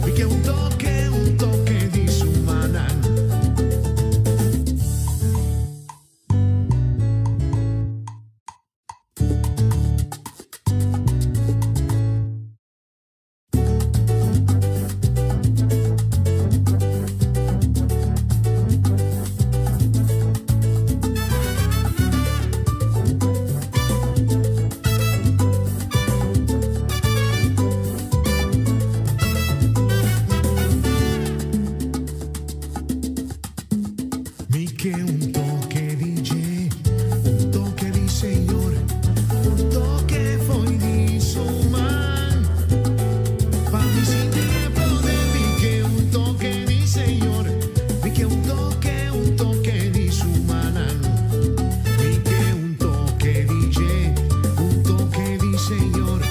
Speaker 10: mi ke un toke, un toke di su mannan. Mi ke un toke di dje, un toke di Señor, un toke fo'i di su man. Pa mi sinti e poder, mi ke un toke di Señor, mi ke un toke, un toke di su mannan. Mi ke un toke di dje, un toke di Señor,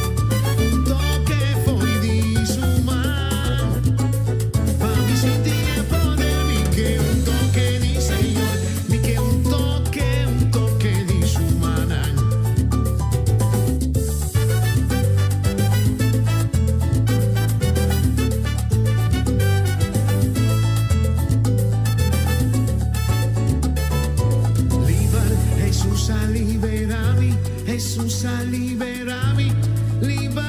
Speaker 10: un toke fo'i di su man. Pa mi sinti e poder, mi ke un toke di Señor, mi ke un toke, un toke di su mannan. Liber, Hesus a libera mi, Hesus a libera mi, liber.